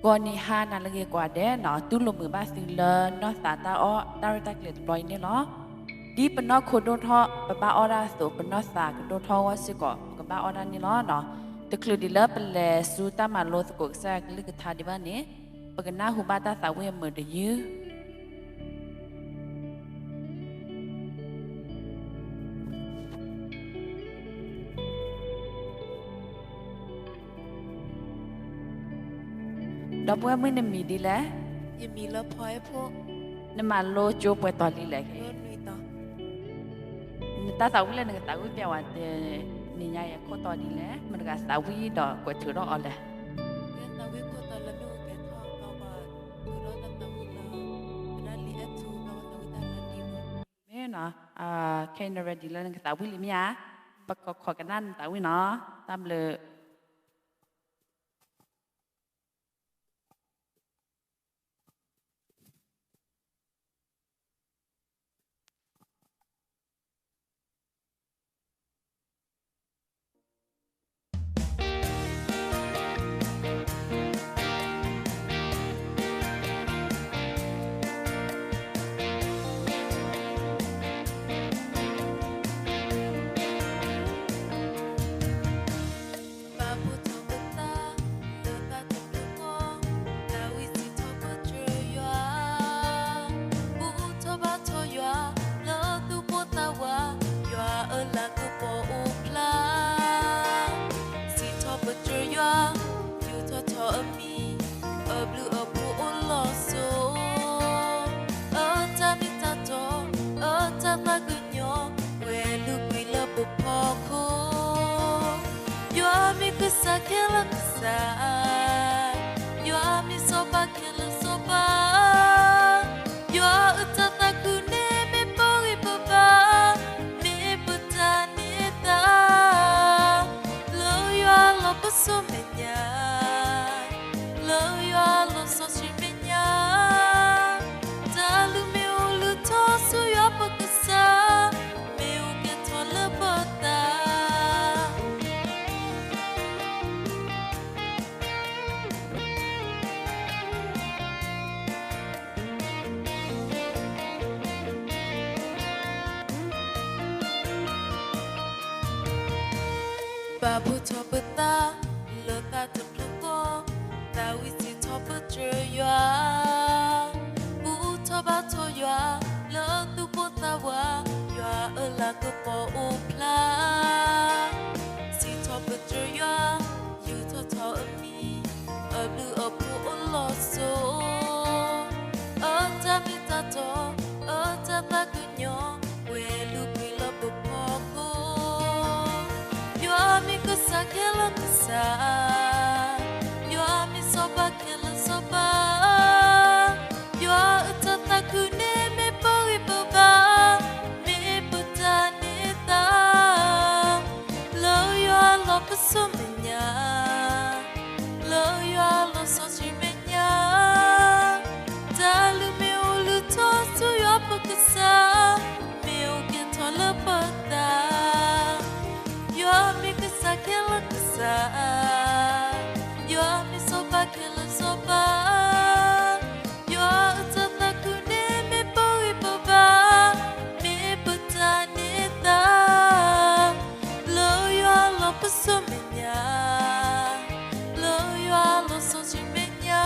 ဂီၤနံၤဟါနၤလၢအဂ့ၤကိးဂၤဒဲးန့ၣ်, တူၢ်လိာ်မုာ်ဘၣ်သုလၢနီၢ်သးတၢ်အီၣ်တၢ်ရဲၣ်တၢ်ကျဲၤတဘျီအံၤန့ၣ်လီၤ. ဒ်ပနီၢ်ခိဒိၣ်ထီၣ် ပဘၣ်အီၣ်တၢ်အသိး, ပနီၢ်သးကဒိၣ်ထီၣ်အဂီၢ်စ့ၢ်ကီး ပကဘၣ်အီၣ်တၢ်န့ၣ်လီၤ. တချုးဒံးလၢပလဲၤဆူတၢ်မၤလိသကိးကစၢ်ယွၤအကလုၢ်ကထါဒံးဘၣ်န့ၣ်, ပကနၢ်ဟူဘၣ်တၢ်သးဝံၣ်အမုာ်တယုၢ် ဒီပုၢ်ဝဲၢ်မုၣ်နမံၤဒ်လဲၣ်. ယမံၤလၢဖီအဲၣ်ဖိ. နမၤလိကၠိပှဲၤတီၤလံလဲၣ်. နတၢ်သးဝံၣ်လၢနကသးဝံၣ်ပျဲဝဲတ နံၤညါအံၤအခိၣ်တီဒ်လဲၣ်, မတၤတဂၤသးဝံၣ်ဒီးကွဲးထုးထီၣ်အီၤလဲၣ်. မ့ၢ်နီၤ, ခဲအံၤန ready လၢနကသးဝံၣ်လံမ့ၢ်ဧါ. ပကခိးကနၣ်နသးဝံၣ်နီၤ, တၢ်ဘျုး. သးဝံၣ်စံးထီၣ်ပတြၢၤယွၤ, ဘူၣ်ထီၣ်ဘါထီၣ်ယွၤ, လၢသူၣ်ပိၢ်သးဝး, ယွၤအလၤကပီၤအိၣ်ဖျါ. စံးထီၣ်ပတြၢၤယွၤ, ယူးထီၣ်ထီၣ်အမံၤ, အဘျုးအဖှိၣ်အိၣ်လီၤစိၤ. အတၢ်မ့ၢ်တၢ်တီ, အတၢ်သးကညီၤ, ပှဲၤလုၢ်ကွံာ်လၢပဖီခိၣ်. ယွၤမ့ၢ်ကစၢ်ခဲလၢာ်ကစၢ်, ယွၤမ့ၢ်စီၤပၤခဲလၢာ်စီၤပၤ. ယွၤအတၢ်သးခုန့ၣ်မ့ၢ်ပဂံၢ်ပဘါ, မ့ၢ်ပတၢ်န့ၢ်သါ. လၢယွၤလီၤပစိာ်မဲာ်ညါ, လၢယွၤလီၤစီဆှံမဲာ်ညါ, တၢ်လုၢ်မ့ၢ်အိၣ်လုၢ်ထီၣ်ဆူယွၤပကစၢ်, မ့ၢ်အိၣ်ကဲထီၣ်လၢပသး. ဘၣ်ဖှိၣ်ထီၣ်ပသးလၢသးတဖျၢၣ်ဃီ, သးဝံၣ်စံးထီၣ်ပတြၢၤယွၤ, ဘူၣ်ထီၣ်ဘါထီၣ်ယွၤ, လၢသူၣ်ပိၢ်သးဝး, ယွၤအလၤကပီၤအိၣ်ဖျါ. စံးထီၣ်ပတြၢၤယွၤ, ယူးထီၣ်ထီၣ်အမံၤ, အဘျုးအဖှိၣ်အိၣ်လီၤစိၤ. အတၢ်မ့ၢ်တၢ်တီ, အတၢ်သးကညီၤ, ပှဲၤလုၢ်ကွံာ်လၢပဖီခိၣ်. ယွၤမ့ၢ်ကစၢ်ခဲလၢာ်ကစၢ်, ယွၤမ့ၢ်စီၤပၤခဲလၢာ်စီၤပၤ. ယွၤအတၢ်သးခုန့ၣ်မ့ၢ်ပဂံၢ်ပဘါ, မ့ၢ်ပတၢ်န့ၢ်သါ. လၢယွၤလီၤပစိာ်မဲာ်ညါ, လၢယွၤလီၤစီဆှံမဲာ်ညါ, တၢ်လုၢ်မ့ၢ်အိၣ်လုၢ်ထီၣ်ဆူယွၤပကစၢ်, မ့ၢ်အိၣ်ကဲထီၣ်လၢပသး. ယွၤမ့ၢ်ကစၢ်ခဲလၢာ်ကစၢ်, ယွၤမ့ၢ်စီၤပၤခဲလၢာ်စီၤပၤ. ယွၤအတၢ်သးခုန့ၣ်မ့ၢ်ပဂံၢ်ပဘါ, မ့ၢ်ပတၢ်န့ၢ်သါ. လၢယွၤလီၤပစိာ်မဲာ်ညါ, လၢယွၤလီၤစီဆှံမဲာ်ညါ,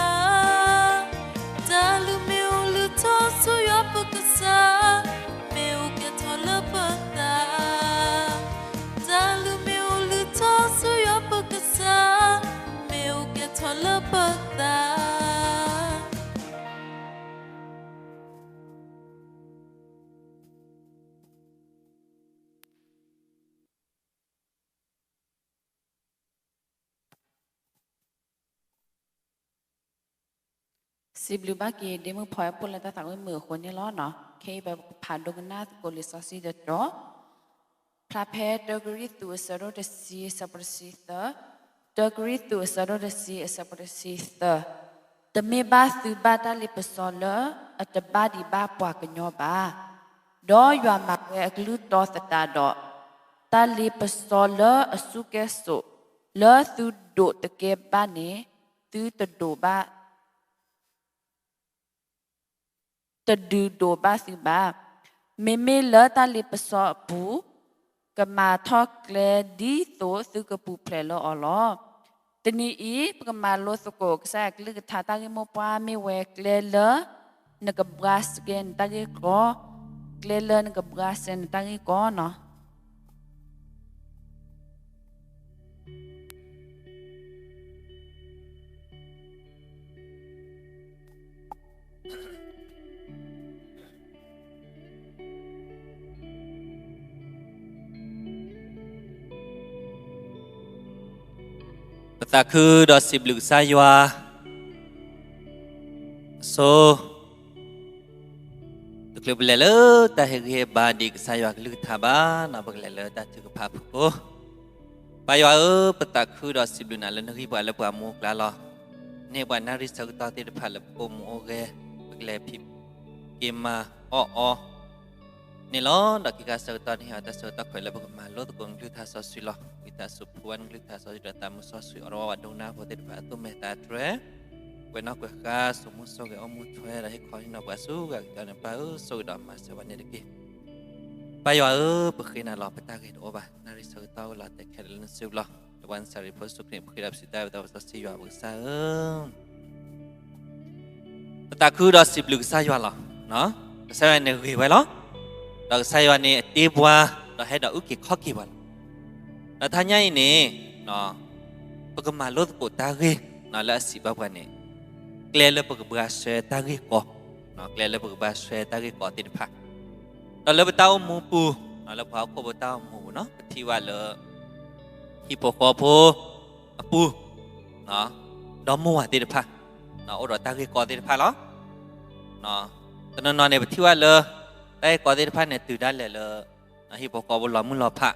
တၢ်လုၢ်မ့ၢ်အိၣ်လုၢ်ထီၣ်ဆူယွၤပကစၢ်, မ့ၢ်အိၣ်ကဲထီၣ်လၢပသး. တၢ်လုၢ်မ့ၢ်အိၣ်လုၢ်ထီၣ်ဆူယွၤပကစၢ်, မ့ၢ်အိၣ်ကဲထီၣ်လၢပသး. စံးဘျုးဘၣ်က့ၤဒ့မုၣ်ဖီအဲၣ်ဖိလၢတၢ်သးဝံၣ်မုာ်အဃိန့ၣ်လီၤ. ခဲအံၤပဖးဒိကနၣ်သကိးလံာ်စီဆှံတတီၤ, ဖျါဖဲတၢကရံၣ်သူးအဆၢဒိၣ်တဆံအဆၢဖိတဆံသၢ, တၢကရံၣ်သူးအဆၢဒိၣ်တဆံအဆၢဖိတဆံသၢ, တမ့ၢ်ဘၣ်သုဘၣ်တၢ်လ့ပစီလၢအတဘၣ်ဒံးဘၣ်ပှၤကညီဘၣ်, ဒီးယွၤမၤဝဲအကလုၢ်တီသတးဒီး, တၢ်လ့ပစီလၢအစူၢ်ကဲၣ်ဆိး, လၢသုဒိးတကဲဘၣ်န့ၣ်, သုတဒိးဘၣ် တဒုးဒိးဘၣ်သုဘၣ်. မ့မ့ၢ်လၢတၢ်လ့ပစီအပူၤ, ကမၤထီၣ်ကျဲဒ်သိးသုကပူၤဖျဲးလၢအီၤလီၤ. တနံၤအံၤ ပကမၤလိသကိးကစၢ်ယွၤကလုၢ်ကထါတၢ်ဂ့ၢ်မိၢ်ပှၢ်မ့ၢ်ဝဲကျဲလၢ နကဘှါစဲနတၢ်ဂ့ၢ်ကီ, ကျဲလၢနကဘှါစဲနတၢ်ဂ့ၢ်ကီနီၤ. ပသးခုဒီးစံးဘျုးကစၢ်ယွၤ, အဆိ တချုးပလဲၤလၢတၢ်ဟ့ၣ်ဂံၢ်ဟ့ၣ်ဘါဒ်ကစၢ်ယွၤကလုၢ်ကထါဘၣ်နီၤ, ပကလဲၤလၢတၢ်ထုကဖၣ်ဖုၣ်ကိာ်. ပၢ်ယွၤဧၢ, ပသးခုဒီးစံးဘျုးနၤလၢနဂံၢ်ပှၤလၢပှၤမူအကျါလီၤ. နဟ့ၣ်ပှၤနၣ်ရံၣ်ဆၢကတီၢ်သ့ၣ်တဖၣ်လၢပကအိၣ်မူအိၣ်ဂဲၤ, ပကလဲၤဖံးက့ၤမၤအီၣ်အီ န့ၣ်လီၤ. ဒီးခံခါဆၢကတီၢ်န့ၣ် ဟ့ၣ်အီၤတၢ်ဆၢကတီၢ်ခွဲးလၢပကမၤလိသကိးနကလုၢ်ကထါစီဆှံလီၤ. ဝံသးစူၤဖှူဝဲနကလုၢ်ကထါစီဆှံဒီးသးမုာ်စီဆှံ အိးထီၣ်ဝဲပှၤဒိကနၣ်ဖိသ့ၣ်တဖၣ်အသူၣ်မဲာ်သးတြဲၤ, ကွဲးနီၣ်ကွဲးဃါ စိာ်မူစိာ်ဂဲၤ အိၣ်မူထွဲဒီးဟ့ၣ်ခီဟ့ၣ်နီၤပှၤဆူဂၤကတၢၢ်န့ၣ် ပၢ်ဧၢ ဆိၣ်ဂ့ၤဒီးမၤစၢၤပှၤန့ၣ်တက့ၢ်. ပၢ်ယွၤဧၢ, ပဃ့နၤလီၤ ပတၢ်ဂ့ၤတအိၣ်ဘၣ်, နၣ်ရံၣ်ဆၢကတီၢ်ဝဲလီၤ တဲခဲလၢာ်လၢနစုပူၤလီၤ. လၢပှၤနစၤရံဖိယ့ၣ်ၡူးခရံာ် ပဃ့ဒီးပစံးတၢ်ဝဲသးဝဲစီဆှံယွၤပကစၢ်ဧၢ ပသးခုဒီးစံးဘျုးကစၢ်ယွၤလီၤ. ကစၢ်ယွၤန့ၣ်ဂ့ၤဝဲလီၤ. ဒီးကစၢ်ယွၤန့ၣ်အတ့ပှၤ, ဒီးဟဲဒီးအုၣ်က့ၤခီၣ်က့ၤပှၤလီၤ. ဒီးတနံၤအံၤန့ၣ် ပကမၤလိသကိးတၢ်ဂ့ၢ်လၢအစံးဘၣ်ပှၤန့ၣ်, ကျဲလၢပကဘှါရှဲတၢ်ဂ့ၢ်ကီ, ကျဲလၢပကဘှါရှဲတၢ်ဂ့ၢ်ကီသ့ၣ်တဖၣ် ဒီးလၢပတၢ်အိၣ်မူပူၤ, လၢပှၤဟီၣ်ခိၣ်ဖိတၢ်အိၣ်မူပူၤနီၤ, ပထံၣ်ဘၣ်လၢ ဟံၣ်ဖိဃီဖိအပူၤ, ဒီမိၢ်ဝၤသ့ၣ်တဖၣ်, အိၣ်ဒီးတၢ်ဂ့ၢ်ကီသ့ၣ်တဖၣ်လီၤ. တနီၤနီၤန့ၣ် ပထံၣ်ဘၣ်လၢ တၢ်ဂ့ၢ်ကီသ့ၣ်တဖၣ်န့ၣ် တုၤဒၣ်လဲာ်လၢ ဟံၣ်ဖိဃီဖိလီၤမုၢ်လီၤဖး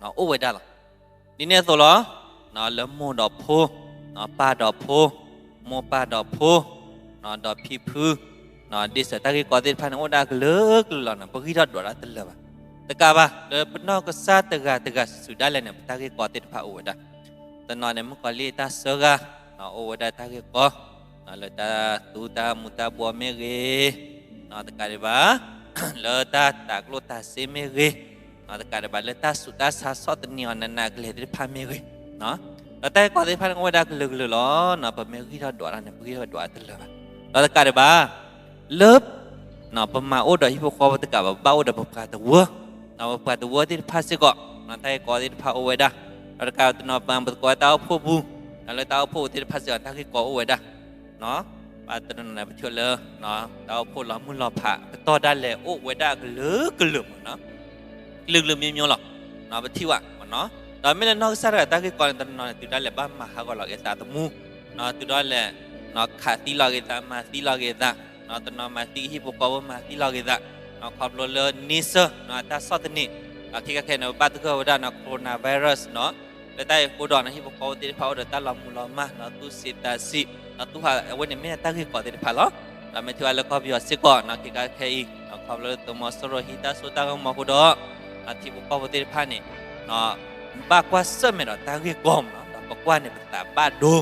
အိၣ်ဝဲဒၣ်လီၤ. ဒ်န့ၣ်အသိးလီၤ, လၢမိၢ်ဒီးဖိ, ပၢ်ဒီးဖိ, မိၢ်ပၢ်ဒီးဖိ, ဒီးဖံဖု, ဒ်စၢၤတၢ်ဂ့ၢ်ကီသ့ၣ်တဖၣ်န့ၣ် အိၣ်ဝဲဒၣ်ကလုာ်ကလုာ်လီၤနီၤ, ပဂံၢ်ထီၣ်ဒွးတၢ်တလၢာ်ဘၣ်. တကးဘၣ် လၢပနီၢ်ကစၢ်တဂၤတဂၤစုာ်စုာ်ဒၣ်လဲာ်န့ၣ် ပတၢ်ဂ့ၢ်ကီသ့ၣ်တဖၣ်အိၣ်ဝဲဒၣ်. တနီၤန့ၣ် မုၣ်ကီၤလံၢ်တၢ်စၢဃာ်, အိၣ်ဝဲဒၣ်တၢ်ဂ့ၢ်ကီ, လၢတၢ်သူတၢ်မူတၢ်ဘှီမ့ၢ်ဂ့ၤ, တကးဒံးဘၣ် လၢတၢ်တၤကျိၣ်တၤစ့မ့ၢ်ဂ့ၤ, တကးဒံးဘၣ်လၢတၢ်ဆူးတၢ်ဆါဆီၣ်သနံးအီၤနးနးကလဲာ်သ့ၣ်တဖၣ်မ့ၢ်ဂ့ၤ, ဒီးတၢ်ဂ့ၢ်ကီသ့ၣ်တဖၣ်န့ၣ် အိၣ်ဝဲဒၣ်ကလုာ်ကလုာ်လီၤ. ပမ့ၢ်ဂံၢ်ထီၣ်ဒွးတၢ်န့ၣ် ပဂံၢ်ထီၣ်ဒွးတလၢာ်ဘၣ်. ဒီးတကးဒံးဘၣ် လၢ ပမၤအိၣ်ဒီးဟံၣ်ဖိဃီဖိတကးဘၣ် ဘၣ်အိၣ်ဒီးပပှၤတဝၢ, ပပှၤတဝၢသ့ၣ်တဖၣ်စ့ၢ်ကီး တၢ်ဂ့ၢ်ကီသ့ၣ်တဖၣ်အိၣ်ဝဲဒၣ်. ဒီးတကးတနီၤပသကိးတၢ်အိၣ်ဖှိၣ်ပူၤ, လၢတၢ်အိၣ်ဖှိၣ်ပူၤသ့ၣ်တဖၣ်စ့ၢ်ကီး တၢ်ဂ့ၢ်ကီအိၣ်ဝဲဒၣ်. ဘၣ်တနီၤနီၤပထံၣ်လၢ တၢ်အိၣ်ဖှိၣ်လီၤမုၢ်လီၤဖး ကတီၢ်ဒၣ်လဲာ်အိၣ်ဝဲဒၣ်ကလုာ်ကလုာ်မ့ၢ်နီၤ, ကလုာ်ကလုာ်မံၤမံၤလီၤ. ပထံၣ်ဘၣ်မ့ၢ်နီၤ, ဒီးမ့ၢ်လၢနီၢ်ကစၢ်တဂၤတၢ်ဂ့ၢ်ကီန့ၣ် တနီၤနီၤန့ၣ် တုၤဒၣ်လဲာ်ဘၣ်မၤဟးဂီၤလီၤက့ၤသးသမူ, တုၤဒၣ်လဲာ် ခးသံလီၤက့ၤသး မၤသံလီၤက့ၤသး, တနီၤမၤသံဟံၣ်ဖိဃီဖိ မၤသံလီၤက့ၤသး, ခီဖျိလၢ နံစၢၣ် တၢ်ဆီၣ်သနံး, ဒီးခဲကနံၣ်အံၤန့ၣ် ပဘၣ်သဂၢၢ်ဝဲဒၣ်နီၤ coronavirus နီၤ, လၢတၢ်အံၤအဃိဒီးနီၤ ဟံၣ်ဖိဃီဖိသ့ၣ်တဖၣ်အိၣ်ဒီးတၢ်လီၤမုၢ်လီၤမၢ်နီၤ သူၣ်ဆံးသးဆံး, သူၣ်ဟး အဝဲန့ၣ်မ့ၢ်တၢ်ဂ့ၢ်ကီသ့ၣ်တဖၣ်လီၤ. ဒီးမ့ၢ်ထံၣ်ဘၣ်လၢကီၢ်ပယီၤစ့ၢ်ကီးနီၤ ခဲကနံၣ်ခဲအံၤ ခီဖျိလၢသုးမီၤစိရိၤဟံးတၢ်စိတၢ်ကမီၤအဃိဒီး ဟံၣ်ဖိဃီဖိသ့ၣ်တဖၣ်န့ၣ် ဘၣ်ကွၢ်ဆၢၣ်မဲာ်ဒီးတၢ်ဂ့ၢ်ကီမ့ၢ်နီၤ, ဒီးပကွၢ်န့ၣ်ပသးဘၣ်ဒိ ပ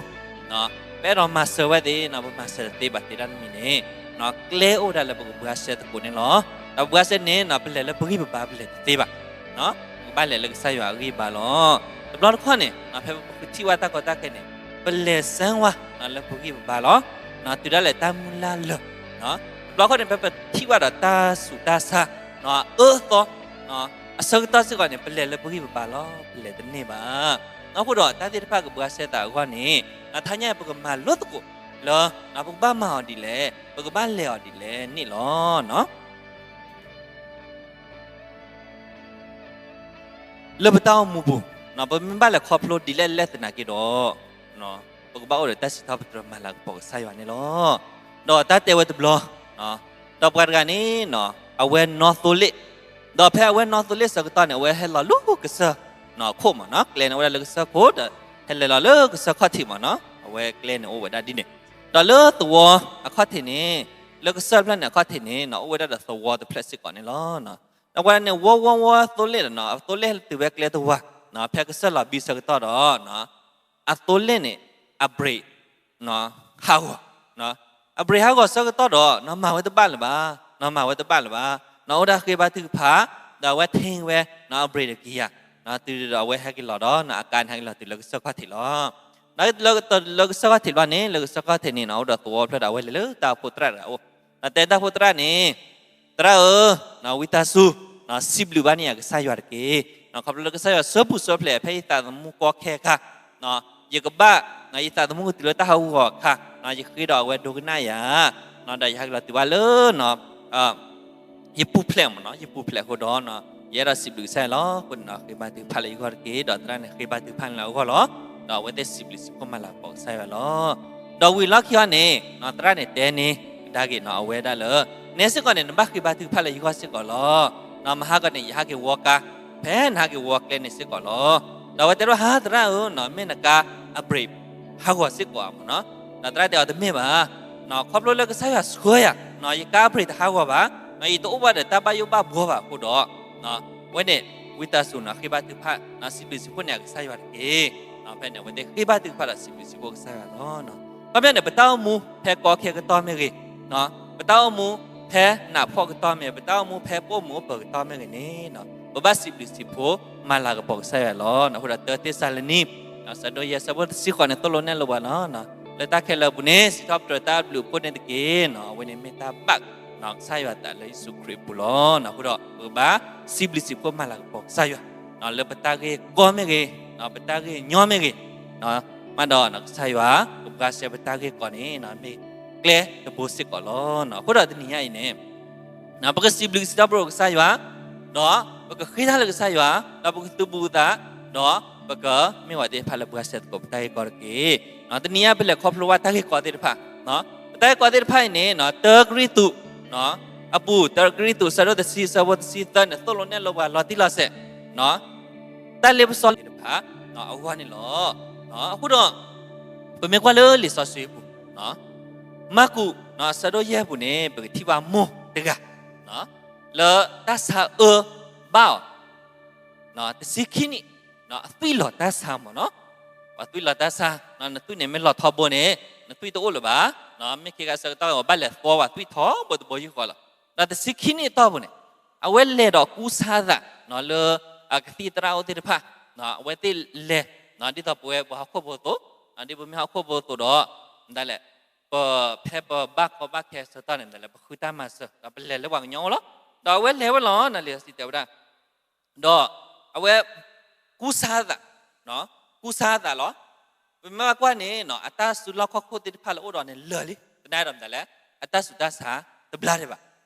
အဲၣ်ဒိးမၤစၢၤဝဲသ့ၣ်နီၤ ပမၤစၢၤတသ့ဘၣ်သ့ဒၣ်တမံၤန့ၣ်, ကျဲအိၣ်ဝဲဒၣ်လၢပကဘှါရှဲသကိးန့ၣ်လီၤ. ဒီးပဘှါရှဲန့ၣ်နီၤ ပလဲၤလၢပဂံၢ်ပဘါပလဲၤတသ့ဘၣ်. ပကဘၣ်လဲၤလၢကစၢ်ယွၤအဂံၢ်ဘါလီၤ. တဘျီတခီၣ်န့ၣ် ဖဲပထံၣ်ဝဲတၢ်ကီတၢ်ခဲန့ၣ် ပလဲၤစၢၤဝဲနီၤ လၢပဂံၢ်ပဘါလီၤ. တုၤဒၣ်လဲာ်တၢ်မုၢ်လၢ်လၢာ်, တဘျီတခီၣ်န့ၣ် ဖဲပထံၣ်ဘၣ်ဒီးတၢ်ဆူးတၢ်ဆါ အအၢအသီ အဆၢကတီၢ်စ့ၢ်ကီးန့ၣ် ပလဲၤလၢပဂံၢ်ပဘါလီၤ ပလဲၤတန့ၢ်ဘၣ်. အဃိဒီးတၢ်သ့ၣ်တဖၣ်ကဘှါရှဲသးအဂီၢ်န့ၣ် တဟါညါပကမၤလိသကိးလၢ ပကဘၣ်မၤအီၤဒ်လဲၣ် ပကဘၣ်လဲၤအီၤဒ်လဲၣ်န့ၣ်လီၤ. လၢပတၢ်အိၣ်မူပူၤ ပမ့ၢ်ဘၣ်လဲၤခီဖျိဒ်လဲၣ်လဲၣ်သနာ်က့ဒီး ပကဘၣ်အိၣ်ဒီးတၢ်စံးထီၣ်ပတြၢၤမၤလၤကပီၤကစၢ်ယွၤန့ၣ်လီၤ. ဒီးတၢ်တဲဝဲတဘျီ ဒီးပှၤတဂၤန့ၣ် အဝဲနီၣ်သိလ့ၣ်, ဒီးဖဲအဝဲနီၣ်သိလ့ၣ်ဆၢကတီၢ်န့ၣ် အဝဲဟဲလီၤလၢကစၢၢ်ခိၣ်မ့ၢ်နီၤ, ကျဲန့ၣ်အိၣ်ဝဲဒၣ်လၢကစၢၢ်ခိၣ်ဒီး ဟဲလဲၤလီၤလၢကစၢၢ်ခီၣ်ထံးမ့ၢ်နီၤ, အဝဲကျဲန့ၣ်အိၣ်ဝဲဒၣ်ဒ်န့ၣ်, ဒီးလၢသဝီအခီၣ်ထံးန့ၣ် လၢကစၢၢ်ဖျၢၣ်န့ၣ်အခီၣ်ထံးန့ၣ် အိၣ်ဝဲဒၣ်ဒီးသဝီတဖျၢၣ်စ့ၢ်ကီးန့ၣ်လီၤ. ဒီးပှၤန့ၣ် ဝီဝီဝီသိလ့ၣ်ဒီးနီၤ အသိလ့ၣ်ဟဲတုၤဝဲကျဲတဝၤ, ဖဲကစၢၢ်လီၤဘံဆၢကတီၢ်ဒီး အသိလ့ၣ်န့ၣ် အဘြ့း ဟးဂီၤ, အဘြ့းဟးဂီၤဆၢကတီၢ်ဒီး မၤဝဲတဘၣ်လၢၤဘၣ်. နီၢ်မၤဝဲတဘၣ်လၢၤဘၣ်. နီၢ်အိၣ်ဒၣ်ဃ့ဘါထုကဖၣ်, ဒီးအဝဲထံၣ်ဝဲ နီၢ်အဘြံးတကယၤ, နီၢ်တုၤဒီးအဝဲဟဲက့ၤလီၤဒီး နီၢ်အကါန့ၣ်ဟဲက့ၤလီၤတုၤလၢကစၢၢ်ခီၣ်ထံးလီၤ. နီၢ်လၢကစၢၢ်ခီၣ်ထံးလီၤန့ၣ် လၢကစၢၢ်ခီၣ်ထံးန့ၣ် နီၢ်အိၣ်ဒီးသဝီဖျၢၣ်ဒီး အဝဲလဲၤလၢတၢ်အိၣ်ဖှိၣ်သရၣ်တဂၤအအိၣ်, နီၢ်တဲတၢ်အိၣ်ဖှိၣ်သရၣ်န့ၣ်, သရၣ်ဧၢ, နီၢ်ဝံသးစူၤ, နီၢ်စံးဘျုးဘၣ်န့ၢ်ယၤကစၢ်ယွၤတက့ၢ်. နီၢ်ခီဖျိလၢကစၢ်ယွၤဆှၢပူၤဆှၢဖျဲးဖဲယသးသမူကီခဲအခါ, နီၢ်ယကဘၣ်, နီၢ်ယသးသမူကတုၤလၢတၢ်ဟးဂီၤအခါ, နီၢ်ယဃ့ဒီးအဝဲဒိကနၣ်ယၤ, နီၢ်ဒီးယဟဲက့ၤလီၤတုၤဘၣ်လၢ နီၢ် ယပူၤဖျဲးမ့ၢ်နီၢ်, ယပူၤဖျဲးအဃိဒီး နီၢ် ယအဲၣ်ဒိးစံးဘျုးကစၢ်ယွၤလီၤ. အဃိန့ၣ် နီၢ်ဃ့ဘါထုကဖၣ်လၢယဂီၢ်တက့ၢ်, ဒီးသရၣ်န့ၣ်ဃ့ဘါထုကဖၣ်လၢအဂီၢ်လီၤ. ဒီးအဝဲသ့ၣ်စံးဘျုးစံးဖှိၣ်မၤလၤကပီၤကစၢ်ယွၤလီၤ. ဒီးဝံၤလီၢ်ခံအံၤန့ၣ် နီၢ်သရၣ်န့ၣ်တဲန့ၣ်ကဒါက့ၤ နီၢ်အဝဲဒၣ်လၢ နဲစ့ၢ်ကီးန့ၣ် နဘၣ်ဃ့ဘါထုကဖၣ်လၢယဂီၢ်စ့ၢ်ကီးလီၤ. နီၢ်မဟါကီးန့ၣ် ယဟးက့ၤဝီကါ, ဖဲနဟးက့ၤဝီကျဲန့ၣ်စ့ၢ်ကီးလီၤ. ဒီးအဝဲတဲထီၣ် ဟါသရၣ်ဧၢ, နီၢ်မ့ၢ်နကါအဘြံးဟးဂီၤစ့ၢ်ကီးဧါမ့ၢ်နီၢ်. ဒီးသရၣ်တဲအီၤ တမ့ၢ်ဘၣ် နီၢ်ခီဖျိလၢကစၢ်ယွၤဆှၢယၤ, နီၢ်ယကါအဘြံးတဟးဂီၤဘၣ်, နီၢ်ယတအိၣ်ဘၣ်ဒီးတၢ်ဘၣ်ယိၣ်ဘၣ်ဘှီဘၣ်အဃိဒီး, နီၢ် အဝဲန့ၣ် ဝံသးစူၤ နီၢ်ဃ့ဘါထုကဖၣ်, နီၢ်စံးဘျုးစံးဖှိၣ်န့ၢ်အကစၢ်ယွၤတက့ၢ်. နီၢ်ဖဲန့ၣ် အဝဲသ့ၣ်ဃ့ဘါထုကဖၣ်ဒီးစံးဘျုးစံးဖှိၣ်ကစၢ်ယွၤလီၤ. ခီဖျိန့ၣ် ပတၢ်အိၣ်မူဖဲကီခဲကတီၢ်မ့ၢ်ဂ့ၤ, နီၢ် ပတၢ်အိၣ်မူဖဲနးဖှီၣ်ကတီၢ်မ့ၢ်, ပတၢ်အိၣ်မူဖဲပအိၣ်မုာ်အိၣ်ပၢၤကတီၢ်မ့ၢ်ဂ့ၤန့ၣ်, နီၢ် ပဘၣ်စံးဘျုးစံးဖှိၣ်မၤလၤကပီၤကစၢ်ယွၤလီၤ. နီၢ်အဃိဒီး တၢသ့းစၤလနံ နီၢ် အဆၢဒိၣ်ယဲၢ် အဆၢဖိတဆံဃိးန့ၣ် သိၣ်လိနဲၣ်လိပှၤလီၤ. နီၢ် လၢတၢ်ခဲလၢာ်အပူၤန့ၣ် စံးထီၣ်ပတြၢၤတၢ်ဘျုးအဖှိၣ်န့ၣ်တက့ၢ်. နီၢ် အဝဲန့ၣ်မ့ၢ်တၢ်ဘၣ်, နီၢ် ကစၢ်ယွၤအသးလၢယ့ၣ်ၡူးခရံာ်အပူၤလီၤ. နီၢ်အဃိဒီး ပကဘၣ်စံးဘျုးစံးဖှိၣ်မၤလၤကပီၤကစၢ်ယွၤ, နီၢ် လၢပတၢ်ဂ့ၢ်ကီမ့ၢ်ဂ့ၤ, နီၢ် ပတၢ်ဂ့ၢ်ညီမ့ၢ်ဂ့ၤ, နီၢ် မ့ၢ်ဒီး နီၢ် ကစၢ်ယွၤ ကဘှါရှဲပတၢ်ဂ့ၢ်ကီန့ၣ် နီၢ် မ့ၢ်ကျဲတဘိစ့ၢ်ကီးလီၤ. နီၢ် အဃိဒီးတနံၤညါအံၤန့ၣ် နီၢ် ပကစံးဘျုးစံးထီၣ်ပတြၢၤကစၢ်ယွၤ, ဒီးပကဃ့တၢ်လၢကစၢ်ယွၤ, ဒီးပကသုးဘူးသး, ဒီးပကမ့ၢ်ဝဲသ့ၣ်တဖၣ်လၢဘှါရှဲသကိးပတၢ်ဂ့ၢ်ကီတက့ၢ်. နီၢ် တနံၤညါပလဲၤခီဖျိဘၣ်တၢ်ဂ့ၢ်ကီသ့ၣ်တဖၣ်, နီၢ် ပတၢ်ဂ့ၢ်ကီသ့ၣ်တဖၣ်အံၤန့ၣ် နီၢ် တၢကရံၣ်သူး, နီၢ် အပူၤ တၢကရံၣ်သူး အဆၢဒိၣ်တဆံ အဆၢဖိတဆံသၢန့ၣ် သိၣ်လိနဲၣ်လိပှၤလီၤတံၢ်လီၤဆဲး, နီၢ် တၢ်လ့ပစီသ့ၣ်တဖၣ်, နီၢ် အဂီၢ်န့ၣ်လီၤ. နီၢ် အဃိဒီး ပမ့ၢ်ကွၢ်လၢလံာ်စီဆှံအပူၤ, နီၢ် မၢ်ကူး, နီၢ် အဆၢဒိၣ်ယဲၢ်အပူၤန့ၣ် ပကထံၣ်ဘၣ်မိၢ်တဂၤ, နီၢ် လၢတၢ်ဆါအၢဘၣ်အီၤ, နီၢ် တဆံခံနံၣ်, နီၢ် အသွံၣ်လီၤတၢ်ဆါမ့ၢ်နီၢ်, ပှၤသွံၣ်လီၤတၢ်ဆါ, နီၢ် နသွံၣ်န့ၣ်မ့ၢ်လီၤထီဘိန့ၣ် နသွံၣ်တအိၣ်လၢၤဘၣ်, နီၢ် မ့ၢ်ခ့ခါဆၢကတီၢ် ပဘၣ်လဲၤသီပှၤသွံၣ်ထီဘိတဘိယူၢ်ဃီလီၤ. နီၢ် တဆံခံနံၣ်အတီၢ်ပူၤန့ၣ် အဝဲလဲၤဒီးကူစါအသး, နီၢ် လၢအကသံၣ်သရၣ်အိၣ်သ့ၣ်တဖၣ်, နီၢ် အဝဲသ့ၣ်လဲၤ, နီၢ် ဒ်သိးပဝဲပှၤဟီၣ်ခိၣ်ဖိအသိး, နီၢ် ဒ်ပမ့ၢ်ဟီၣ်ခိၣ်ဖိအသိးဒီး, ဒ်လဲၣ်, ပ, ဖဲပဘၣ်ကီဘၣ်ခဲဆၢကတီၢ်န့ၣ် ဒ်လဲၣ် ပဃုတၢ်မၤစၢၤ ဒီးပလဲၤလၢပှၤကညီအအိၣ်လီၤ. ဒီးအဝဲလဲၤဝဲလီၤ နီၢ် လံာ်စီဆှံတဲဝဲဒၣ် ဒီးအဝဲကူစါအသး, နီၢ် ကူစါအသးလီၤ. ပမ့ၢ်ဘၣ်ကွၢ်န့ၣ် နီၢ် အတၢ်စုလီၢ်ခီၣ်ခိၣ်သ့ၣ်တဖၣ်လၢအအိၣ်ဒီးန့ၣ်လၢာ်လံ, သနာ်ဒီးမတၤလဲၣ်, အတၢ်ဆူးတၢ်ဆါတဘျါဒံးဘၣ်,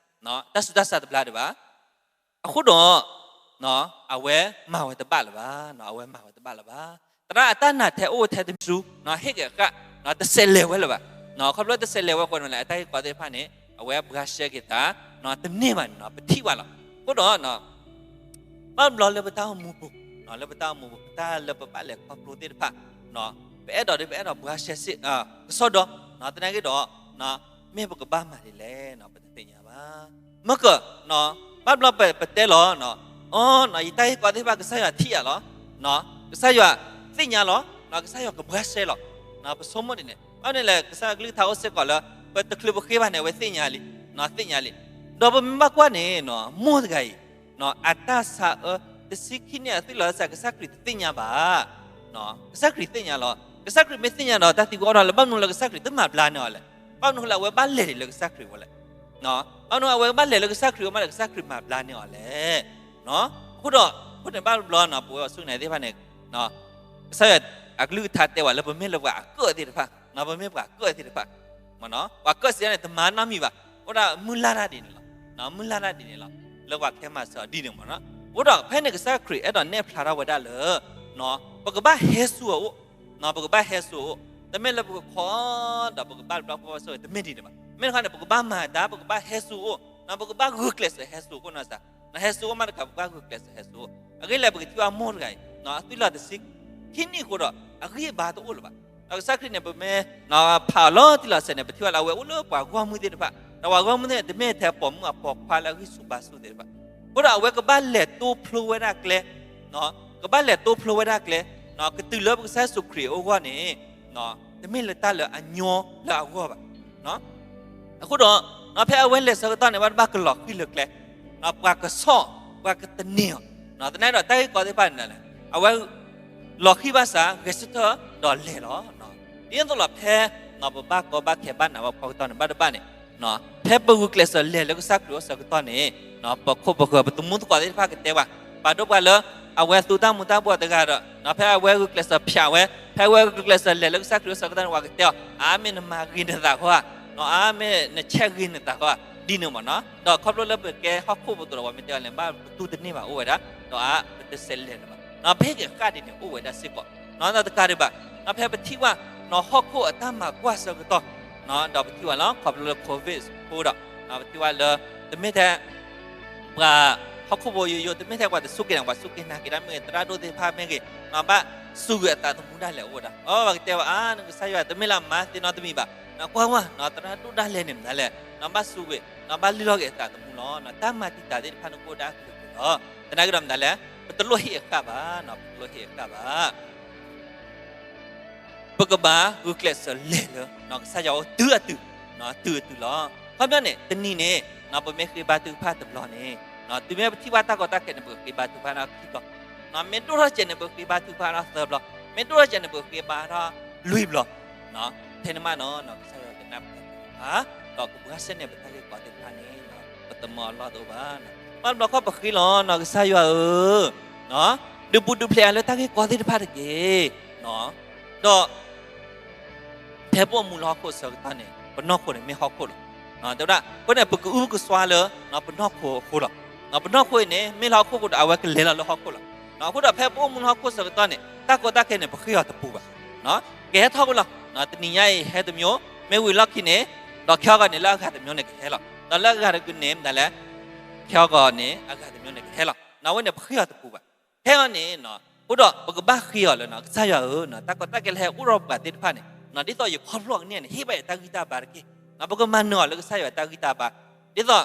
နီၢ် အတၢ်ဆူးတၢ်ဆါတဘျါဒံးဘၣ်. အဃိဒီး နီၢ် အဝဲမၤဝဲတဘၣ်လၢၤဘၣ်, နီၢ် အဝဲမၤဝဲတဘၣ်လၢၤဘၣ်. သရၣ်အတၢ်နာ်ထဲအိၣ်ထဲတမံၤဆူ, နီၢ် ဟ့ၣ်က့ၤအဃၣ်, နီၢ် တဆဲးလဲၤဝဲလၢၤဘၣ်, နီၢ် ခီဖျိတဆဲးလဲၤဝဲအဃိန့ၣ် အတၢ်ဂ့ၢ်ကီသ့ၣ်တဖၣ်န့ၣ် အဝဲဘှါရှဲက့ၤသး, နီၢ် တန့ၢ်ဘၣ်န့ၣ် နီၢ် ပထံၣ်ဘၣ်လီၤ. အဃိဒီး နီၢ် ဘၣ်ဘျီလၢပတၢ်အိၣ်မူပူၤ, နီၢ် လၢပတၢ်အိၣ်မူပူၤ ပတၢ်လၢပဘၣ်လဲၤခီဖျိသ့ၣ်တဖၣ်, နီၢ် ပအဲၣ်ဒိးဒီးပအဲၣ်ဒိးဘှါရှဲစ့ၢ်ကီး, ကစီဒီ, နီၢ် သနာ်က့ဒီး, နီၢ် မ့ၢ်ပကဘၣ်မၤဒ်လဲၣ် နီၢ် ပတသ့ၣ်ညါဘၣ်. မ့ၢ်က, နီၢ် ဘၣ်ဘျီပ, ပတဲလီၤ, နီၢ် အီ, နီၢ် ယတၢ်ဂ့ၢ်ကီသ့ၣ်တဖၣ် ကစၢ်ယွၤထံၣ်ယၤလီၤ, နီၢ် ကစၢ်ယွၤသ့ၣ်ညါလီၤ, နီၢ် ကစၢ်ယွၤကဘှါရှဲလီၤ, နီၢ် ပဆိကမိၣ်ဒ်န့ၣ် ဘၣ်မနုၤလဲၣ် ကစၢ်ယွၤကလုၢ်ကထါအိၣ်စ့ၢ်ကီးလၢ ပတချုးပဃ့ဘၣ်န့ၣ် အဝဲသ့ၣ်ညါလံ, နီၢ် သ့ၣ်ညါလံ. ဒီးပမ့ၢ်ဘၣ်ကွၢ်န့ၣ် နီၢ် မိၢ်တဂၤအံၤ, နီၢ် အတၢ်ဆါအၢ, တဆံခံနံၣ် အသွံၣ်လီၤတၢ်ဆါ ကစၢ်ခရံာ်တသ့ၣ်ညါဘၣ်, နီၢ် ကစၢ်ခရံာ်သ့ၣ်ညါလီၤ. ကစၢ်ခရံာ်မ့ၢ်သ့ၣ်ညါဒီး တၢ်သံကွံာ်အိၣ်ထီၣ်လၢ ဘၣ်မနုၤလၢကစၢ်ခရံာ်တမၤဘျါန့ၢ်အီၤလဲၣ်, ဘၣ်မနုၤလၢအဝဲဘၣ်လဲၤဒံးလၢကစၢ်ခရံာ်အဂီၢ်လဲၣ်, နီၢ် ဘၣ်မနုၤအဝဲကဘၣ်လဲၤလၢကစၢ်ခရံာ်အဂီၢ်မးဒီး ကစၢ်ခရံာ်မၤဘျါန့ၢ်အီၤလဲၣ်, နီၢ် အဃိဒီး, အဃိန့ၣ် ဘၣ်ဘျီ နီၢ် ပဝဲပှၤဆူၣ်န့ၣ်သ့ၣ်တဖၣ်န့ၣ်, နီၢ် ကစၢ်ယွၤအကလုၢ်ကထါတဲဝဲလၢ ပမ့ၢ်လၢပှၤအကၢၣ်သ့ၣ်တဖၣ်, နီၢ် ပမ့ၢ်ပှၤအကၢၣ်သ့ၣ်တဖၣ်, မ့ၢ်နီၢ် ပှၤကၢၣ်စံးန့ၣ် တမၤနီတမံၤဘၣ်, အိၣ်ဒၣ်မုၢ်လၢ်တၢ်ဒ်န့ၣ်လီၤ, နီၢ် မုၢ်လၢ်တၢ်ဒ်န့ၣ်လီၤ, လၢပှၤခဲမၤစၢၤအီၤဒ်န့ၣ်မ့ၢ်နီၢ်. အဃိဒီး ဖဲန့ၣ်ကစၢ်ခရံာ်အဲၣ်ဒိးနဲၣ်ဖျါထီၣ်ဝဲဒၣ်လၢ, နီၢ် ပကဘၣ်ဟဲစူၤအအိၣ်, နီၢ် ပကဘၣ်ဟဲစူၤအအိၣ်, တမ့ၢ်လၢပကခီ, ဒီးပကဘၣ်တဘျီကဘၣ်ဆိၣ်ဂ့ၤ တမ့ၢ်ဒ်န့ၣ်ဘၣ်. မ့ၢ်တခီန့ၣ် ပကဘၣ်မၤတၢ် ပကဘၣ်ဟဲစူၤအအိၣ်, နီၢ် ပကဘၣ်ဂုာ်ကျဲးစၢးဟဲစူၤအခိၣ်နၢ်စၢ်, နီၢ် ဟဲစူၤအအိၣ်မးတခါ ပကဘၣ်ဂုာ်ကျဲးစၢးဟဲစူၤအအိၣ်. အဂ့ၢ်လဲၣ် ပကထံၣ်ဘၣ်မိၢ်တဂၤအံၤ, နီၢ် အသွံၣ်လီၤတဆံခံနံၣ်အဃိဒီး အဂံၢ်အဘါတအိၣ်လၢၤဘၣ်. ဒီးကစၢ်ခရံာ်န့ၣ် ပမ့ၢ်, နီၢ် ဖးအီၤလီၤတံၢ်လီၤဆဲးန့ၣ် ပထံၣ်ဘၣ်လၢအဝဲအိၣ်လၢပှၤဂီၢ်မုၢ်သ့ၣ်တဖၣ်, ဒီးပှၤဂီၢ်မုၢ်သ့ၣ်တဖၣ်န့ၣ် တမ့ၢ်ထဲပိာ်မုၣ်အပိာ်ခွါလၢအဂံၢ်ဆူၣ်ဘါဆူၣ်သ့ၣ်တဖၣ်, အဃိဒီးအဝဲကဘၣ်လဲၤတိဖျိဝဲဒၣ်ကျဲ, နီၢ် ကဘၣ်လဲၤတိဖျိဝဲဒၣ်ကျဲ, နီၢ် ကတုၤလၢပကစၢ်ယ့ၣ်ၡူးခရံာ်အအိၣ်အဂီၢ်န့ၣ်, နီၢ် တမ့ၢ်လၢတၢ်လၢအညီလၢအဂီၢ်ဘၣ်. အဃိဒီး, ဖဲအဝဲလဲၤဆၢကတီၢ်န့ၣ် ဘၣ်တဘၣ်ကလီၤဃံၤလၢကျဲ, ပှၤကဆီၣ်, ပှၤကသန့ၤအီၤ, သနာ်ဒီးတၢ်ဂ့ၢ်ကီသ့ၣ်တဖၣ်န့ၣ်လဲၣ်, အဝဲ လီၤဃံၤဘၣ်ဆၣ် ဂဲၤဆၢထၢၣ်ဒီးလဲၤလီၤ. ဒ်သိးလီၤဖဲ ပဘၣ်ကီဘၣ်ခဲဘၣ်နးဘၣ်ဖှီၣ်ကတီၢ်န့ၣ် ဘၣ်တဘၣ်န့ၣ် ဖဲပဂုာ်ကျဲးစၢးလဲၤလၢကစၢ်ခရံာ်အိၣ်ဆၢကတီၢ်န့ၣ် ပခိၣ်ပဃၢၤ ပသမူသကိးသ့ၣ်တဖၣ်ကတဲဘၣ်, ပာ်ဒိၣ်ပှၤလၢ အဝဲသူတၢ်မူၤတၢ်ဘှီးတဂၤဒီး ဖဲအဝဲဂုာ်ကျဲးစၢးဖျးဝဲ, ဖဲအဝဲဂုာ်ကျဲးစၢးလဲၤလၢကစၢ်ခရံာ်အိၣ်ဆၢကတီၢ်န့ၣ် ပှၤကတဲအီၤ, အါမ့ၢ်နမၤဂ့ၤနသးဃီဧါ, အါမ့ၢ်နဆဲးဂ့ၤနသးဃီဧါ, ဒ်န့ၣ်မ့ၢ်နီၤ. ဒီးခီဖျိလၢပကဲဟီၣ်ခိၣ်ဖိအသိးဒီး ပှၤမ့ၢ်တဲအီၤလဲၣ် ဘၣ်ပတူၢ်တန့ၢ်ဘၣ်အိၣ်ဝဲဒၣ်, ဒီးအါ ပတဆဲးလဲၤလၢၤဘၣ်, ပဟ့ၣ်က့ၤဃၣ်ဒ်န့ၣ်အိၣ်ဝဲဒၣ်စ့ၢ်ကီး, နီတကးဒံးဘၣ်, ဖဲပထံၣ်ဘၣ် ဟီၣ်ခိၣ်အတၢ်မၤကွၢ်ဆၢကတီၢ်, ဒီးပထံၣ်ဘၣ်လီၤ ခီဖျိလၢ COVID အဃိဒီး ပထံၣ်ဘၣ်လၢ တမ့ၢ်ထဲ ပှၤဟီၣ်ခိၣ်ဖိယိယိ တမ့ၢ်ထဲပှၤတစူၢ်က့ၤနာ် ပှၤစူၢ်က့ၤနာ်က့ၤတၢ်မ့ၢ်ဂ့ၤ သရၣ်ဒိၣ်သ့ၣ်တဖၣ်မ့ၢ်ဂ့ၤ ဘၣ်စူးကွံာ်အသးသမူဒၣ်လဲာ်အိၣ်ဝဲဒၣ်, အဝဲကတဲဝဲ အါ နကစၢ်ယွၤတမ့ၢ်လၢအမၤသ့နီတမံၤဘၣ်, ကွၢ်ဝဲ သရၣ်ဒိၣ်ဒၣ်လဲာ်န့ၣ်မတၤလဲၣ်, ဘၣ်စူးကွံာ် ဘၣ်လုၢ်လီၤက့ၤအသးသမူလီၤ. တၢ်မၤတံာ်တာ်သ့ၣ်တဖၣ်န့ၣ်ကအိၣ်ဒၣ်ကလုာ်ကလုာ်လီၤ. သနာ်က့ဒီးမတၤလဲၣ်, ပတလိၣ်ဟ့ၣ်အဃၣ်ဘၣ်, ပတလိၣ်ဟ့ၣ်အဃၣ်ဘၣ် ပကဘၣ်ဂုာ်ကျဲးစၢးလဲၤလၢ ကစၢ်ယွၤအိၣ်တုၤအတုၤ, တုၤအတုၤလီၤ. ခီပညီန့ၣ် တနံၤန့ၣ် ပမ့ၢ်ဃ့ဘါထုကဖၣ်တဘျီန့ၣ် တုၤမ့ၢ်ပထံၣ်ဘၣ်တၢ်ကီတၢ်ခဲန့ၣ် ပကဃ့ဘါထုကဖၣ်ထီၣ်ခံဘျီ, မ့ၢ်ဒိၣ်ထီၣ်စဲးန့ၣ် ပကဃ့ဘါထုကဖၣ်ထီၣ်သၢဘျီ, မ့ၢ်ဒိၣ်ထီၣ်စဲးန့ၣ် ပကဃ့ဘါထီၣ်လွံၢ်ဘျီ, ထဲန့ၣ်မးနီၤ ကစၢ်ယွၤကနၢ်ပၢၢ်ပှၤ ဒီးကဘှါရှဲန့ၢ်ပတၢ်ဂ့ၢ်ကီသ့ၣ်တဖၣ်န့ၣ် ပသမၢအလီၢ်တအိၣ်ဘၣ်. ဘၣ်တဘျီခီပဃ့လီၤနီၤ ကစၢ်ယွၤဧၢ, ဒုးပူၤဒုးဖျဲးအါလၢတၢ်ဂ့ၢ်ကီသ့ၣ်တဖၣ်တက့ၢ်. ဒီး ဖဲပအိၣ်မူလၢဟီၣ်ခိၣ်အဆၢကတီၢ်န့ၣ် ပနီၢ်ခိန့ၣ်မ့ၢ်ဟီၣ်ခိၣ်လီၤ. တဲဝဲဒၣ် အဃိန့ၣ် ပကအုကစွါလၢ ပနီၢ်ခိအဃိလီၤ. ပနီၢ်ခိအံၤန့ၣ် မ့ၢ်လၢဟီၣ်ခိၣ်အဃိဒီး အဝဲကလဲၤလီၤလၢဟီၣ်ခိၣ်လီၤ. အဃိဒီးဖဲပအိၣ်မူလၢဟီၣ်ခိၣ်အဆၢကတီၢ်န့ၣ် တၢ်ကီတၢ်ခဲန့ၣ် ပဃ့အီၤတပူၤဘၣ်. ကဟဲထီၣ်ဝဲလီၤ. တနံၤညါအံၤဟဲတမျိုး, မ့ၢ်ဝံၤလီၢ်ခံန့ၣ် ဒီးခဲအံၤဂီၤန့ၣ်လၢအဂၤတမျိုးန့ၣ်ကဟဲလီၤ. ဒီးလၢအဂၤတကန့ၣ်မတၤလဲၣ်, ခဲအံၤဂီၤန့ၣ် အဂၤတမျိုးန့ၣ်ကဟဲလီၤ. အဝဲန့ၣ်ပဃ့အီၤတပူၤဘၣ်. ခဲအံၤန့ၣ် အဃိဒီးပကဘၣ်ဃ့အီၤလၢ ကစၢ်ယွၤဧၢ, တၢ်ကီတၢ်ခဲလၢဟဲအိၣ်ဒီးပှၤသ့ၣ်တဖၣ်န့ၣ် ဒ်သိးယခီဖျိအီၤကန့ၢ်န့ၣ် ဟ့ၣ်ဘၣ်ယတၢ်ဂံၢ်တၢ်ဘါတက့ၢ်. ပကမၤနၢၤအီၤလၢကစၢ်ယွၤတၢ်ဂံၢ်တၢ်ဘါ, ဒ်သိး ပှ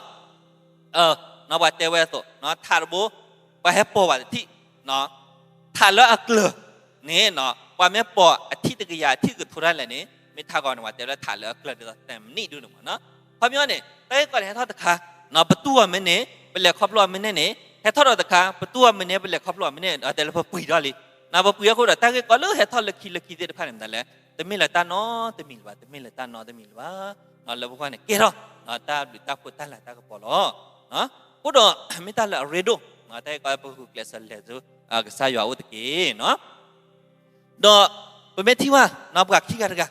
ၤတဲဝဲအသိး ထးတဘိ ပှၤဟဲပိာ်ဘၣ်တထံၣ်, ထးလၢအကျၢၤန့ၣ် ပှၤမ့ၢ်ပိာ်အထံၣ်တကယၤအထံၣ်ကထိတၢ်လဲၣ်န့ၣ် မ့ၢ်ထးဂီၤန့ၣ် ပှၤတဲလၢထးလၢအကျၢၤဒ်သိးတၢ်မနံၣ်ဒုန့ၣ်မ့ၢ်နီၤ. ခီပညီန့ၣ် တၢ်ဂ့ၢ်ကီန့ၣ် ဟဲထီၣ်တခါ ပတူၢ်အီၤမ့ၢ်န့ၣ် ပလဲၤခီဖျိအီၤမ့ၢ်န့ၣ်န့ၣ် ဟဲထီၣ်ဒီးတခါ ပတူၢ်အီၤမ့ၢ်န့ၣ် ပလဲၤခီဖျိအီၤမ့ၢ်န့ၣ် တဲလၢပပှံၤထီၣ်လံ. ပပှံၤအဃိဒီး တၢ်ဂ့ၢ်ကီလၢဟဲထီၣ်လၢခံလၢခံသ့ၣ်တဖၣ်န့ၣ်မတၤလဲၣ်, တမ့ၢ်လၢတၢ်နီတမံၤလၢၤဘၣ်, တမ့ၢ်လၢတၢ်နီတမံၤလၢၤဘၣ်. လၢပဃီန့ၣ် ကဲထီၣ် တၢ်ဘျုးတၢ်ဖှိၣ်တၢ်လၤတၢ်ကပီၤလီၤ. အဃိဒီး မ့ၢ်တၢ်လၢအရ့ဒိၣ်, တၢ်ဂ့ၢ်ကီလၢပဂုာ်ကျဲးစၢးလဲၤဆူ ကစၢ်ယွၤအအိၣ်တက့ၢ်. ဒီးပမ့ၢ်ထံၣ်ဘၣ် ပှၤခံဂၤတဂၤ,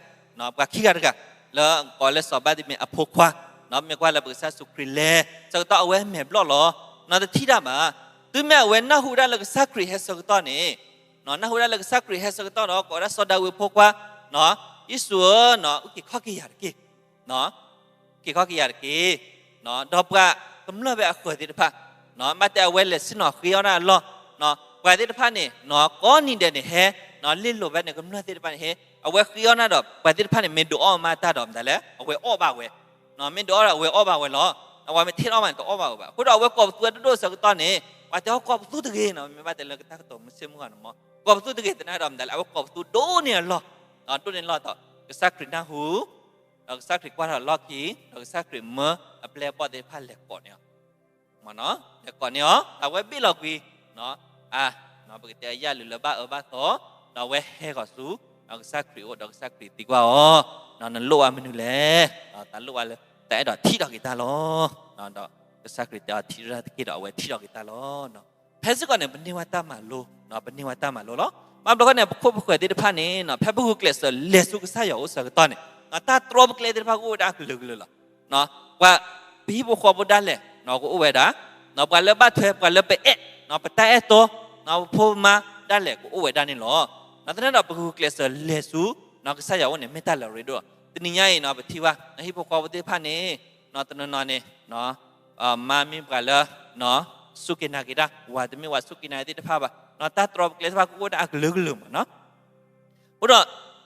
ပှၤခံဂၤတဂၤ လၢကိးလၢစီၤဘၣ်တံၤမ့ၤအဖိခွါ, မ့ၢ်ကွၢ်လၢပကစၢ်ယ့ၣ်ၡူးခရံာ်လဲၤဆၢကတီၢ်အဝဲမဲာ်ဘျီၣ်လီၤ. တထံၣ်တၢ်ဘၣ်, တုၤမ့ၢ်အဝဲနၢ်ဟူဒၣ်လၢကစၢ်ခရံာ်ဟဲဆၢကတီၢ်န့ၣ်, နၢ်ဟူဒၣ်လၢကစၢ်ခရံာ်ဟဲဆၢကတီၢ်ဒီး ကိးဝဲဒၣ်စီၤဒၤဝံးအဖိခွါ, ယ့ၣ်ၡူးဧၢ, အုၣ်က့ၤခီၣ်က့ၤယၤတက့ၢ် က့ၤခီၣ်က့ၤယၤတက့ၢ်. ဒီးပှၤကမျၢၢ်ဖဲအဃၢၤသ့ၣ်တဖၣ်, ဘၣ်တဲအဝဲလဲၤဆ့ၣ်နီၤဃ့အီၣ်ဒၣ်အလီၢ်, ပှၤသ့ၣ်တဖၣ်န့ၣ် ကိးနံၤဒဲးန့ၣ်ဟဲ, လ့ၣ်လိၤဖဲန့ၣ် ကမျၢၢ်သ့ၣ်တဖၣ်န့ၣ်ဟဲ, အဝဲဃ့အီၣ်နၢ်ဒီး ပှၤသ့ၣ်တဖၣ်န့ၣ် မ့ၢ်ဒုးအီၣ်မးတၢ်ဒီးမတၤလဲၣ် အဝဲအီၣ်ဘၣ်ဝဲ, မ့ၢ်ဒုးအီၣ်ဒီးအဝဲအီၣ်ဘၣ်ဝဲလီၤ. အဝဲမ့ၢ်ထံၣ်အီၣ်ဘၣ်န့ၣ် တအီၣ်ဘၣ်ဝဲဘၣ်. အဃိဒီးအဝဲကိးပသူအဒိၣ်ဒိၣ်ဆၢကတီၢ်န့ၣ် ပှၤတဲအီၤကိးပသူတဂ့ၤနီၤ, မ့ၢ်ဘၣ်တဲလၢကတၢ်ကတိၤမုၢ်ဆ့ၣ်မုၢ်ဂီၤန့ၣ်မ့ၢ် ကိးပသူတဂ့ၤသနာ်ဒီးမတၤလဲၣ် အဝဲကိးပသူဒိၣ်န့ၢ်အလီၢ်, ဒိၣ်န့ၢ်အလီၢ်ဒီး ကစၢ်ခရံာ်နၢ်ဟူ ဒီးကစၢ်ခရံာ်ကွၢ်ထီၣ်လီၢ်ခံ, ဒီးကစၢ်ခရံာ်မၢအပျဲၢ်အဘီၣ်သ့ၣ်တဖၣ်လဲၤကိးန့ၢ်အီၤ, လဲၤကိးန့ၢ်အီၤ အဝဲဘ့ၣ်လီၤကွံာ်, အ, ပကတဲအယၣ်လုၢ်လၢဘၣ်အၢဘၣ်သီ, ဒီးအဝဲဟဲဃီၤဆူ ဒီးကစၢ်ခရံာ်အိၣ် ဒီးကစၢ်ခရံာ်သံကွၢ်အီၤ, နလိၣ်ဘၣ်မနုၤလဲၣ်, တၢ်လိၣ်ဘၣ်လၢ တၢ်အဲၣ်ဒိးထံၣ်ထီၣ်က့ၤတၢ်လီၤ. ဒီးကစၢ်ခရံာ်တဲအီၤထံၣ်တၢ်တက့ၢ်ဒီး အဝဲထံၣ်ထီၣ်က့ၤတၢ်လီၤ. ဖဲစ့ၢ်ကီးန့ၣ် ပန့ၢ်ဝဲတၢ်မၤလိ, ပန့ၢ်ဝဲတၢ်မၤလိလီၤ. ဘၣ်ဘျီခီန့ၣ် ပခိၣ်ပဃၢၤသ့ၣ်တဖၣ်န့ၣ် ဖဲပဂုာ်ကျဲးစၢးလဲၤဆူကစၢ်ယွၤအိၣ်ဆၢကတီၢ်န့ၣ် တၢ်တြီပကျဲသ့ၣ်တဖၣ်ကအိၣ်ဝဲဒၣ်အကလုာ်ကလုာ်လီၤ. ပှၤ ပဟံၣ်ဖိဃီဖိဒၣ်လဲာ် ကအိၣ်ဝဲဒၣ်, ပှၤလၢဘၣ်ထွဲ ပှၤလၢပအဲၣ်, ပတၢ်အဲၣ်တီ, ပဖိပမါဒၣ်လဲာ်ကအိၣ်ဝဲဒၣ်န့ၣ်လီၤ. သနာ်ဒီးပဂုာ်ကျဲးစၢးလဲၤဆူ ကစၢ်ယွၤအိၣ်န့ၣ် မ့ၢ်တၢ်လၢအရ့ဒိၣ်. တနံၤညါအံၤ ပထံၣ်ဘၣ် ဟံၣ်ဖိဃီဖိသ့ၣ်တဖၣ်န့ၣ် တနီၤနီၤန့ၣ် မါမ့ၢ်ပှၤလၢ စူၢ်က့ၤနာ်က့ၤတၢ်, ဝၤတမ့ၢ်ဝၤစူၢ်က့ၤနာ်က့ၤသ့ၣ်တဖၣ်ဘၣ်, တၢ်တြီပကျဲသ့ၣ်တဖၣ်ကအိၣ်ဝဲဒၣ်အကလုာ်ကလုာ်မးနီၤ.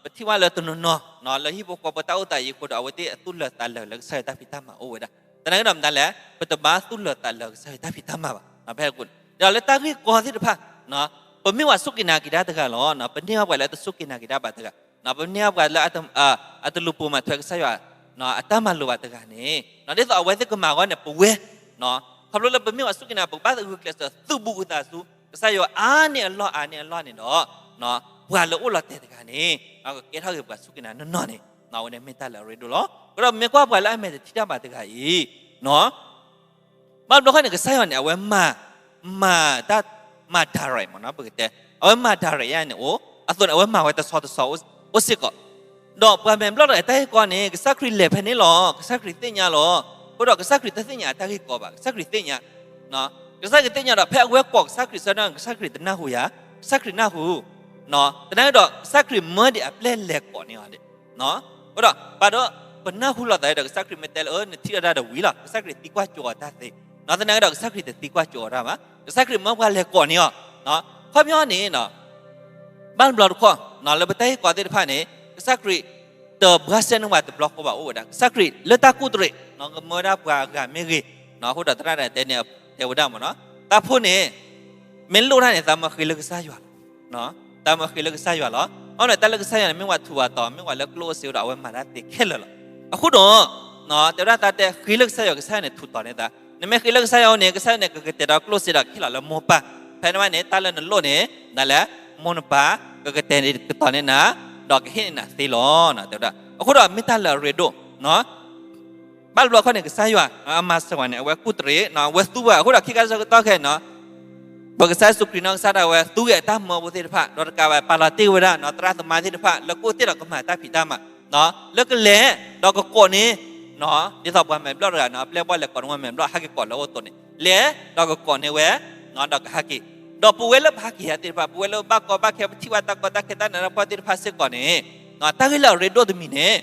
အဃိဒီး ပထံၣ်ဝဲလၢတနီၤနီၤ လၢဟံၣ်ဖိဃီဖိတၢ်အိၣ်သးအံၤအဃိဒီး အဝဲသ့ၣ်အသူၣ်လၢာ်သးလၢာ်လၢကစၢ်ယွၤတၢ်ဖံးတၢ်မၤအိၣ်ဝဲဒၣ်. သနာ်က့ဒီးမတၤလဲၣ် ပတဘၣ်သူၣ်လၢာ်သးလၢာ်ကစၢ်ယွၤတၢ်ဖံးတၢ်မၤဘၣ်. ဖဲအဃိန့ၣ် ဒီးလၢတၢ်ဂ့ၢ်ကီသ့ၣ်တဖၣ် ပမ့ၢ်ပှၤစူၢ်က့ၤနာ်က့ၤတၢ်တဂၤလီၤ. ပန့ၢ်ဘၣ်ပှၤလၢအတစူၢ်က့ၤနာ်က့ၤတၢ်ဘၣ်တဂၤ, ပန့ၢ်ဘၣ်ပှၤလၢ အတလူၤပိာ်မၤထွဲကစၢ်ယွၤ အတၢ်မၤလိာ်ဘၣ်တဂၤန့ၣ် ဒ်သိးအဝဲသ့ၣ်ကမၤအဂီၢ်န့ၣ် ပဝဲ ခီဖျိလၢပမ့ၢ်ပှၤစူၢ်က့ၤနာ် ပကဘၣ်ဂုာ်ကျဲးစၢးသုးဘူးအသးဆူ ကစၢ်ယွၤအါန့ၢ်အလီၢ်အါန့ၢ်အလီၢ်န့ၣ်ဒီး ပှၤလၢအိၣ်လီၤတဲာ်တဂၤန့ၣ် ကကဲထီၣ်က့ၤပှၤစူၢ်က့ၤနာ်နီၢ်နီၢ်န့ၣ် အဝဲန့ၣ်မ့ၢ်တၢ်လၢအရ့ဒိၣ်လီၤ. အဃိဒီးမ့ၢ်ကွၢ်ပှၤလၢအမဲာ်တထံၣ်တၢ်ဘၣ်တဂၤအံၤ ဘၣ်ဘျီခီန့ၣ် ကစၢ်ယွၤန့ၣ် အဝဲမၤ မၤတၢ် မၤ direct မ့ၢ်နီၤ ပကတဲ အဝဲမၤ direct ယါန့ၣ်အိၣ် အသိးန့ၣ် အဝဲမၤဝဲတဆီတဆီအိၣ်စ့ၢ်ကီး ဒီးပှၤမဲာ်ဘျီၣ်တဂၤတၢ်ဂ့ၢ်ကီန့ၣ် ကစၢ်ခရံာ်လဲၤဖဲန့ၣ်လီၤ ကစၢ်ခရံာ်သ့ၣ်ညါလီၤ. အဃိဒီးကစၢ်ခရံာ်တသ့ၣ်ညါအတၢ်ဂ့ၢ်ကီဘၣ် ကစၢ်ခရံာ်သ့ၣ်ညါ ကစၢ်ခရံာ်သ့ၣ်ညါဒီး ဖဲအဝဲကိးကစၢ်ခရံာ်ဆၢကတီၢ်န့ၣ် ကစၢ်ခရံာ်တနၢ်ဟူယၤ ကစၢ်ခရံာ်နၢ်ဟူ သနာ်က့ဒီး ကစၢ်ခရံာ်မၢဒံးအပျဲၢ်လဲၤကိးန့ၢ်အီၤဒံး အဃိဒီး ဘၣ်ဒီး ပနၢ်ဟူလိာ်သးဒီး ကစၢ်ခရံာ်မ့ၢ်တဲလၢ နထံၣ်ဝဲဒၣ်ဒီးဝံၤလီၤ ကစၢ်ခရံာ်သံကွၢ်ကၠိအီၤတၢ်သ့ သနာ်က့ဒီး ကစၢ်ခရံာ်တသံကွၢ်ကၠိအီၤတၢ်ဘၣ် ကစၢ်ခရံာ်မၢပှၤလဲၤကိးန့ၢ်အီၤ ခီပညီန့ၣ် ဘၣ်တဘျီတခီၣ် လၢပတၢ်ဂ့ၢ်ကီသ့ၣ်တဖၣ်န့ၣ် ကစၢ်ခရံာ်တဘှါရှဲန့ၢ်ပှၤတဘျီဃီဘၣ်အိၣ်ဝဲဒၣ် ကစၢ်ခရံာ်လၢတၢ်ကူၣ်တရံး ကမၢဝဲဒၣ်ပှၤအဂၤမ့ၢ်ဂ့ၤ အဃိဒီးသရၣ်တဂၤတဲန့ၣ် တဲဝဲဒၣ်မ့ၢ်နီၤ တၢ်ဖိန့ၣ် မ့ၢ်လိၣ်တၢ်န့ၣ် သးမၢဃ့လၢကစၢ်ယွၤလီၤ သးမၢဃ့လၢကစၢ်ယွၤလီၤ အဃိန့ၣ် တၢ်လၢကစၢ်ယွၤန့ၣ် မ့ၢ်ပှၤထူးပှၤတီၤ မ့ၢ်ပှၤလၢကျိၣ်အိၣ်စ့အိၣ်ဒီး အဝဲမၤတၢ်သ့ခဲလၢာ်လီၤ အဃိဒီး တဲဝဲဒၣ်သးတဲဃ့လၢကစၢ်ယွၤ ကစၢ်ယွၤန့ၣ်ထူးတီၤန့ၢ်သး နမ့ၢ်ဃ့လၢကစၢ်ယွၤအိၣ်န့ၣ် ကစၢ်ယွၤန့ၣ် ကကတဲာ်ဒီးကျိၣ်စ့ဒီးကဟ့ၣ်လီၤလၢမိၢ်ပၢ် ဖဲန့ၣ်ဘၣ်န့ၣ် တၢ်လၢနလိၣ်န့ၣ် နလဲၤ မိၢ်နပၢ် ကကတဲာ်ကတီၤန့ၢ်နၤ ဒီးကဟ့ၣ်န့ၢ်နၤသ့လီၤ တဲဝဲဒၣ် အဃိဒီးမ့ၢ်တၢ်လၢအရ့ဒိၣ် ဘၣ်တဘျီခီန့ၣ် ကစၢ်ယွၤ အမၤစၢၤဝဲန့ၣ် အဝဲကူၣ်တရံး အဝဲသူဝဲ အဃိဒီးခံခါဆၢကတီၢ်ခဲအံၤနီၤ ပကစၢ်ယ့ၣ်ၡူးခရံာ်နီၢ်ကစၢ်ဒၣ်ဝဲ သူက့ၤအတၢ်မၢဖိသ့ၣ်တဖၣ် ဒီးတကးဘၣ် ပာ်လီၤတ့ၢ်ဝဲဒၣ်နီၤ သရၣ်သမါသ့ၣ်တဖၣ် လၢကအိၣ်တ့ၢ်ဒီးကမၤတၢ်ဖံးတၢ်မၤ လၢကလဲၤ ဒီးကကိးန့ၢ် ဒ်သိးပှၤမဲာ်ဘျီၣ်တဂၤနီၤ အပျဲၢ်ဘီၣ်လဲၤကိးန့ၢ်ဝဲမဲာ်ဘျီၣ် ဟဲက့ၤကိးလၢအအိၣ်အသိးန့ၣ် လဲၤ ဒီးကကိးန့ၢ်ဝဲ ဒီးကဟဲက့ၤ ဒီးပဝဲလၢပဟဲက့ၤယၤသ့ၣ်တဖၣ် ပဝဲလၢဘၣ်ကီဘၣ်ခဲ ပထံၣ်ဘၣ်တၢ်ကီတၢ်ခဲတၢ်နးတၢ်ဖှီၣ်သ့ၣ်တဖၣ်စ့ၢ်ကီးန့ၣ် တၢ်ဂ့ၢ်လၢအရ့ဒိၣ်တမံၤန့ၣ်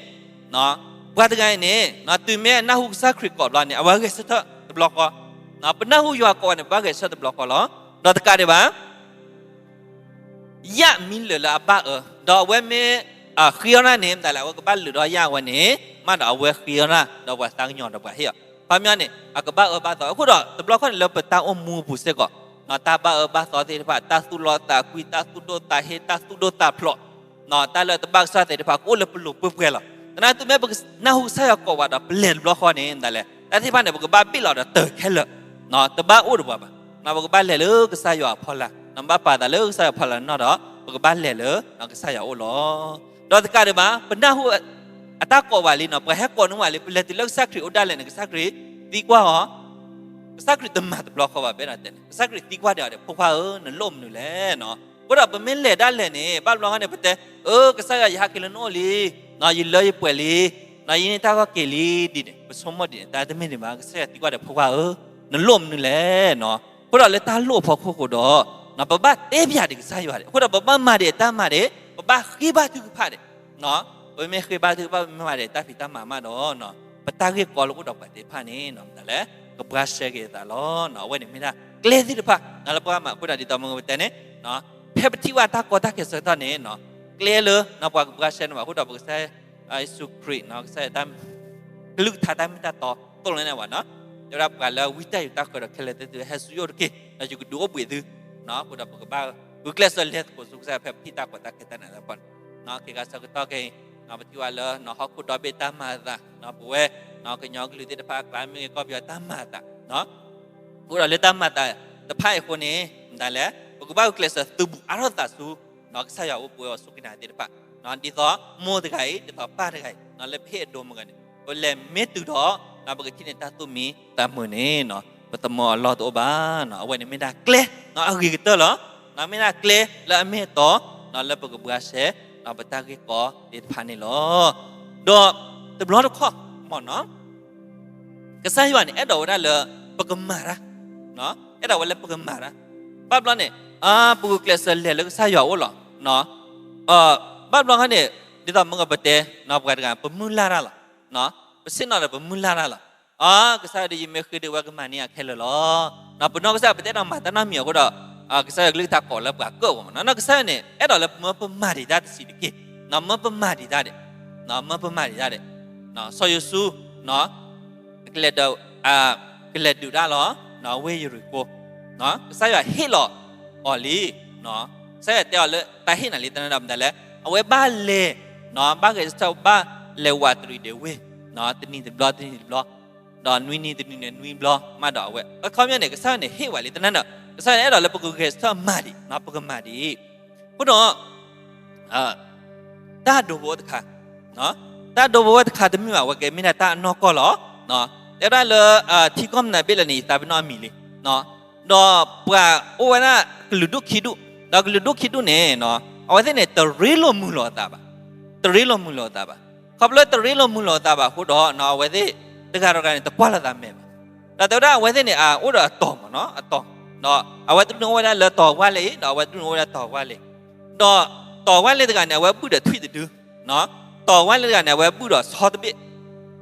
ပှၤတဂၤအံၤန့ၣ် တုၤမ့ၢ်အနၢ်ဟူကစၢ်ခရံာ်ကိးဘျီန့ၣ် အဝဲဂဲၤဆၢထၢၣ်တဘျီဃီ, ပနၢ်ဟူယွၤကိးဝဲန့ၣ် ပဘၣ်ဂဲၤဆၢထၢၣ်တဘျီဃီလီၤ. ဒီးတကးဒံးဘၣ် ယၣ်မ့ၢ်လၢာ်လၢအဘၣ်အၢ, ဒီးအဝဲမ့ၢ်ဃ့အီၣ်တၢ်န့ၣ် မတၤလဲၣ် အဝဲကဘၣ်လုာ်ဒီးယၣ်ဝဲန့ၣ် မးဒီးအဝဲဃ့အီၣ်တၢ် ဒီးပှၤသးကညီၤဒီးပှၤဟ့ၣ်အီၤ, ခီပညီန့ၣ် အကဘၣ်အၢဘၣ်သီ, အဃိဒီးတဘျီခီန့ၣ် လၢပတၢ်အိၣ်မူအပူၤစ့ၢ်ကီး တၢ်ဘၣ်အၢဘၣ်သီသ့ၣ်တဖၣ်, တၢ်သူၣ်လီသးကွံ, တၢ်သူၣ်ဒိၣ်သးဟ့, တၢ်သူၣ်ဒိၣ်သးဖျိး, တၢ်လၢတဘၣ်ကစၢ်သ့ၣ်တဖၣ် ကအိၣ်လၢပလိၤပှဲၤပှဲၤလီၤ. သနာ်က့တုၤမ့ၢ်ပနၢ်ဟူကစၢ်ယွၤကိးဝဲဒီး ပလဲၤတဘျီဃီန့ၣ် မတၤလဲၣ် တၢ်သ့ၣ်တဖၣ်န့ၣ် ပကဘၣ်ဘ့ၣ်လီၤဒီးတၢ်ခဲလၢာ်, တဘၣ်အိၣ်ဒီးပှၤဘၣ်. ပကဘၣ်လဲၤလၢကစၢ်ယွၤအဖီလာ်, ဘၣ်ပာ်သးလၢကစၢ်ယွၤအဖီလာ်နီၢ်ဒီး ပကဘၣ်လဲၤလၢကစၢ်ယွၤအအိၣ်လီၤ. ဒီးတကးဒံးဘၣ် ပနၢ်ဟူအတၢ်ကိးဝဲလံနီၤ, ပှၤဟဲကိးန့ၢ်ဝဲလံ, ပလဲၤတုၤလၢကစၢ်ခရံာ်အအိၣ်ဒၣ်လဲာ်န့ၣ် ကစၢ်ခရံာ်သံကွၢ်အီၤ, ကစၢ်ခရံာ်တမၤတဘျီဃီဘၣ်, ဘၣ်ဒီးတဲန့ၣ် ကစၢ်ခရံာ်သံကွၢ်ဒံးအီၤဒံး, ဖိခွါဧၢ, နလိၣ်မနုၤလဲၣ်နီၤ. အဃိဒီးပမ့ၢ်လဲၤဒၣ်လဲာ်န့ၣ် ဘၣ်တဘျီဃီန့ၣ် ပတဲ, အၢ ကစၢ်ယွၤ ယဟဲက့ၤလၢနအိၣ်လံ, ယလၢယပှဲၤလံ, ယန့ၢ်တၢ်ဂီၢ်က့ၤလံဒ်န့ၣ် ပဆိကမိၣ်ဒ်န့ၣ် တၢ်တမ့ၢ်ဒံးဘၣ်, ကစၢ်ယွၤသံကွၢ်ဒံး ဖိခွါဧၢ, နလိၣ်မနုၤလဲၣ်နီၤ. အဃိဒီးလၢတၢ်လိၣ်အဖီခိၣ်အဃိဒီး ပဘၣ်တဲပၠးဒံးကစၢ်ယွၤဒံး, အဃိဒီး ပဘၣ်မၤဒံးတၢ်မၤဒံး, ပဘၣ်ဃ့ဘါထုကဖၣ်ဒံး ပမ့ၢ်ဃ့ဘါထုကဖၣ် ပမ့ၢ်မၤဒံးတၢ်ဖံးတၢ်မၤမးဒီး ပတၢ်ဂ့ၢ်ကီလၢအိၣ်ဒီးပှၤသ့ၣ်တဖၣ်န့ၣ် မတၤလဲၣ် ကဘှါရှဲက့ၤအသးလီၤ. အဝဲန့ၣ်မ့ၢ်ဒၣ်ကျဲသ့ၣ်တဖၣ် လၢပှၤမၤအဃိဒီး ဒ်သိးမ့ၢ်ပတဲန့ၣ် ဖဲပထံၣ်ဘၣ်တၢ်ကီတၢ်ခဲဆၢကတီၢ်န့ၣ် ကျဲလၢပှၤကဘှါရှဲန့ၣ်ဘၣ်အဃိဒီး ပကစၢ်ယ့ၣ်ၡူးခရံာ် ကစၢ်ယွၤတၢ် ကလုၢ်ကထါတၢ်မ့ၢ်တၢ်တီသိၣ်လိနဲၣ်ဝဲနီၤ, တဲဝဲဒၣ်ပှၤလၢဝံတၢ်ယိးတၢ်ဃၢၤဒီးခဲလၢာ်သ့ၣ်သု ဟဲဆူယအိၣ်တက့ၢ်, ဒီးယကဒုးအိၣ်ဘှံးသု, အဃိဒီးပကဘၣ်ဂုာ်ကျဲးစၢးလဲၤသကိးဆူကစၢ်ယွၤ ဖဲပထံၣ်တၢ်ကီတၢ်ခဲတၢ်နးတၢ်ဖှီၣ်န့ၣ်, ခဲကါဆၢကတီၢ်ခဲအံၤ ပထံၣ်ဝဲလၢ ဟီၣ်ခိၣ်ဒီဘ့ၣ်တၢ်မၤအသး, ပဝဲ ကညီကလုာ်သ့ၣ်တဖၣ်အကျါမ့ၢ်ဂ့ၤ ကီၢ်ပယီၤတၢ်မၤအသး အဃိဒီးလၢတၢ်မၤအသးတဖၣ်အံၤအဃိန့ၣ် မတၤလဲၣ် ပကဘၣ်ဂုာ်ကျဲးစၢးသုးဘူးအါထီၣ်သးဆူ ကစၢ်ယွၤအိၣ်ပှဲၤအီၤစူၢ်က့ၤနာ်သ့ၣ်တဖၣ်, ဒ်သိးမိၢ်တဂၤအံၤ ဒ်သိးပၢ်တဂၤအံၤ လၢပဟ့ၣ်အဒိမုၢ်ဂၤန့ၣ် ပလဲၤမ့ၢ်တုၤဒီး ပကထံၣ်န့ၢ်တၢ်သူၣ်မံသးမုာ်န့ၣ် ပသမၢအလီၢ်တအိၣ်ဘၣ်. အဝဲန့ၣ်မ့ၢ်ဒၣ်ကျဲအဂ့ၤကတၢၢ်လီၤ. မ့ၢ်ဒၣ်ကျဲလၢအမ့ၢ်အတီ လၢပကဘှါရှဲ ပတၢ်ဂ့ၢ်ကီသ့ၣ်တဖၣ်န့ၣ်လီၤ. ဒီးတဘျီတခီၣ်မ့ၢ်နီၤ ကစၢ်ယွၤန့ၣ် အဲၣ်ဒိးဝဲဒၣ်လၢ ပကမၤတၢ်, အဲၣ်ဒိးဝဲလၢပကမၤတၢ်, ဘၣ်ဘျီန့ၣ် ပဂုာ်ကျဲးစၢးလဲၤလၢကစၢ်ယွၤအအိၣ်လီၤ. ဘၣ်ဘျီခီန့ၣ် ဒ်သိးမ့ၢ်ပတဲ ပှၤတဂၤ ပမုၢ်လၢ်တၢ်လီၤ. ပဆ့ၣ်နီၤဒီးပမုၢ်လၢ်တၢ်လီၤ. ကစၢ်ယွၤဒီး ယမ့ၢ်ဃ့ဒုးဝဲကမၤန့ၢ်အခဲလၢာ်လီၤ. ပနီၢ်ကစၢ်ယွၤ ပတအဲၣ်ဒိးမၤတၢ်နီတမံၤအဃိဒီး ကစၢ်ယွၤကလုၢ်ကထါကိးလၢပှၤကၢၣ်ဝဲမ့ၢ်နီၤ. နီၢ်ကစၢ်ယွၤန့ၣ် အဲၣ်ဒိးလၢပမၢပမၤဒံးတၢ်တဆံးတက့ၢ်, မၢပမၤဒံးတၢ်ဒံး, မၢပမၤဒံးတၢ်ဒံး, စီၤယိၤၡူ ကလဲၤဒုး, ကလဲၤဒုးတၢ်လီၤ, ဝ့ၢ်ယရံၣ်ကိၣ်, ကစၢ်ယွၤဟ့ၣ်လီၤအီၤလံ, ကစၢ်ယွၤတဲအီၤလၢတၢ်ဟ့ၣ်နၤလံ တၢ်န့ၣ်ဒီးမတၤလဲၣ်, အဝဲဘၣ်လဲၤ, ဘၣ်ဂဲၤဆၢထၢၣ် ဘၣ်လဲၤဝးတရံးဒံးဝ့ၢ် တနံၤတဘျီ တနံၤတဘျီ, ဒီးနွံနံၤတနံၤန့ၣ်နွံဘျီမးဒီးအဝဲ အခီပညီန့ၣ် ကစၢ်ယွၤန့ၣ်ဟ့ၣ်ဝဲလံတနၢ်ဒီး ကစၢ်ယွၤအဲၣ်ဒိးလၢပကဂဲၤဆၢထၢၣ်မၤဒံး ပကမၤဒံး. အဃိဒီး တၢ်ဒိးဘိဝဲတခါ, တၢ်ဒိးဘိဝဲတခါတမ့ၢ်ဘၣ် အဝဲကဲမ့ၢ်ဒၣ်တၢ်အနီၢ်ကီၢ်လီၤ. တဲဒၣ်လၢ ထံကီၢ်မနုၤဘ့ၣ်လဲၣ်န့ၣ် ယသးပ့ၤနီၣ်အမံၤလံ. ဒီးပှၤအိၣ်ဝဲဒၣ်ကလုာ်ဒူၣ်ခံဒူၣ်, ဒီးကလုာ်ဒူၣ်ခံဒူၣ်န့ၣ် အဝဲသ့ၣ်န့ၣ် တရ့လိာ်မုာ်လိာ်အသးဘၣ်, တရ့လိာ်မုာ်လိာ်အသးဘၣ်. ခီဖျိတရ့လိာ်မုာ်လိာ်အသးဘၣ်အဃိဒီး အဝဲသ့ၣ်တဂၤဒီးတဂၤန့ၣ် တကွၢ်လိာ်သးမဲာ်ဘၣ်. ဒီးတဲဝဲဒၣ်အဝဲသ့ၣ်န့ၣ် အအိၣ်ဒီးအတီၤမ့ၢ်နီၤ အတီၤ, ဒီးအဝဲတဒူၣ်န့ၣ်အိၣ်ဝဲဒၣ်လၢတီၤဝါလ့ၤ ဒီးအဝဲတဒူၣ်န့ၣ်အိၣ်ဝဲဒၣ်တီၤဝါလ့ၤ, ဒီးတီၤဝါလ့ၤတဂၤန့ၣ် အဝဲဘုၣ်ဒီးထွံၣ်တဒု, တီၤဝါလ့ၤတဂၤန့ၣ် အဝဲဘုၣ်ဒီးဆီတဘ့ၣ်.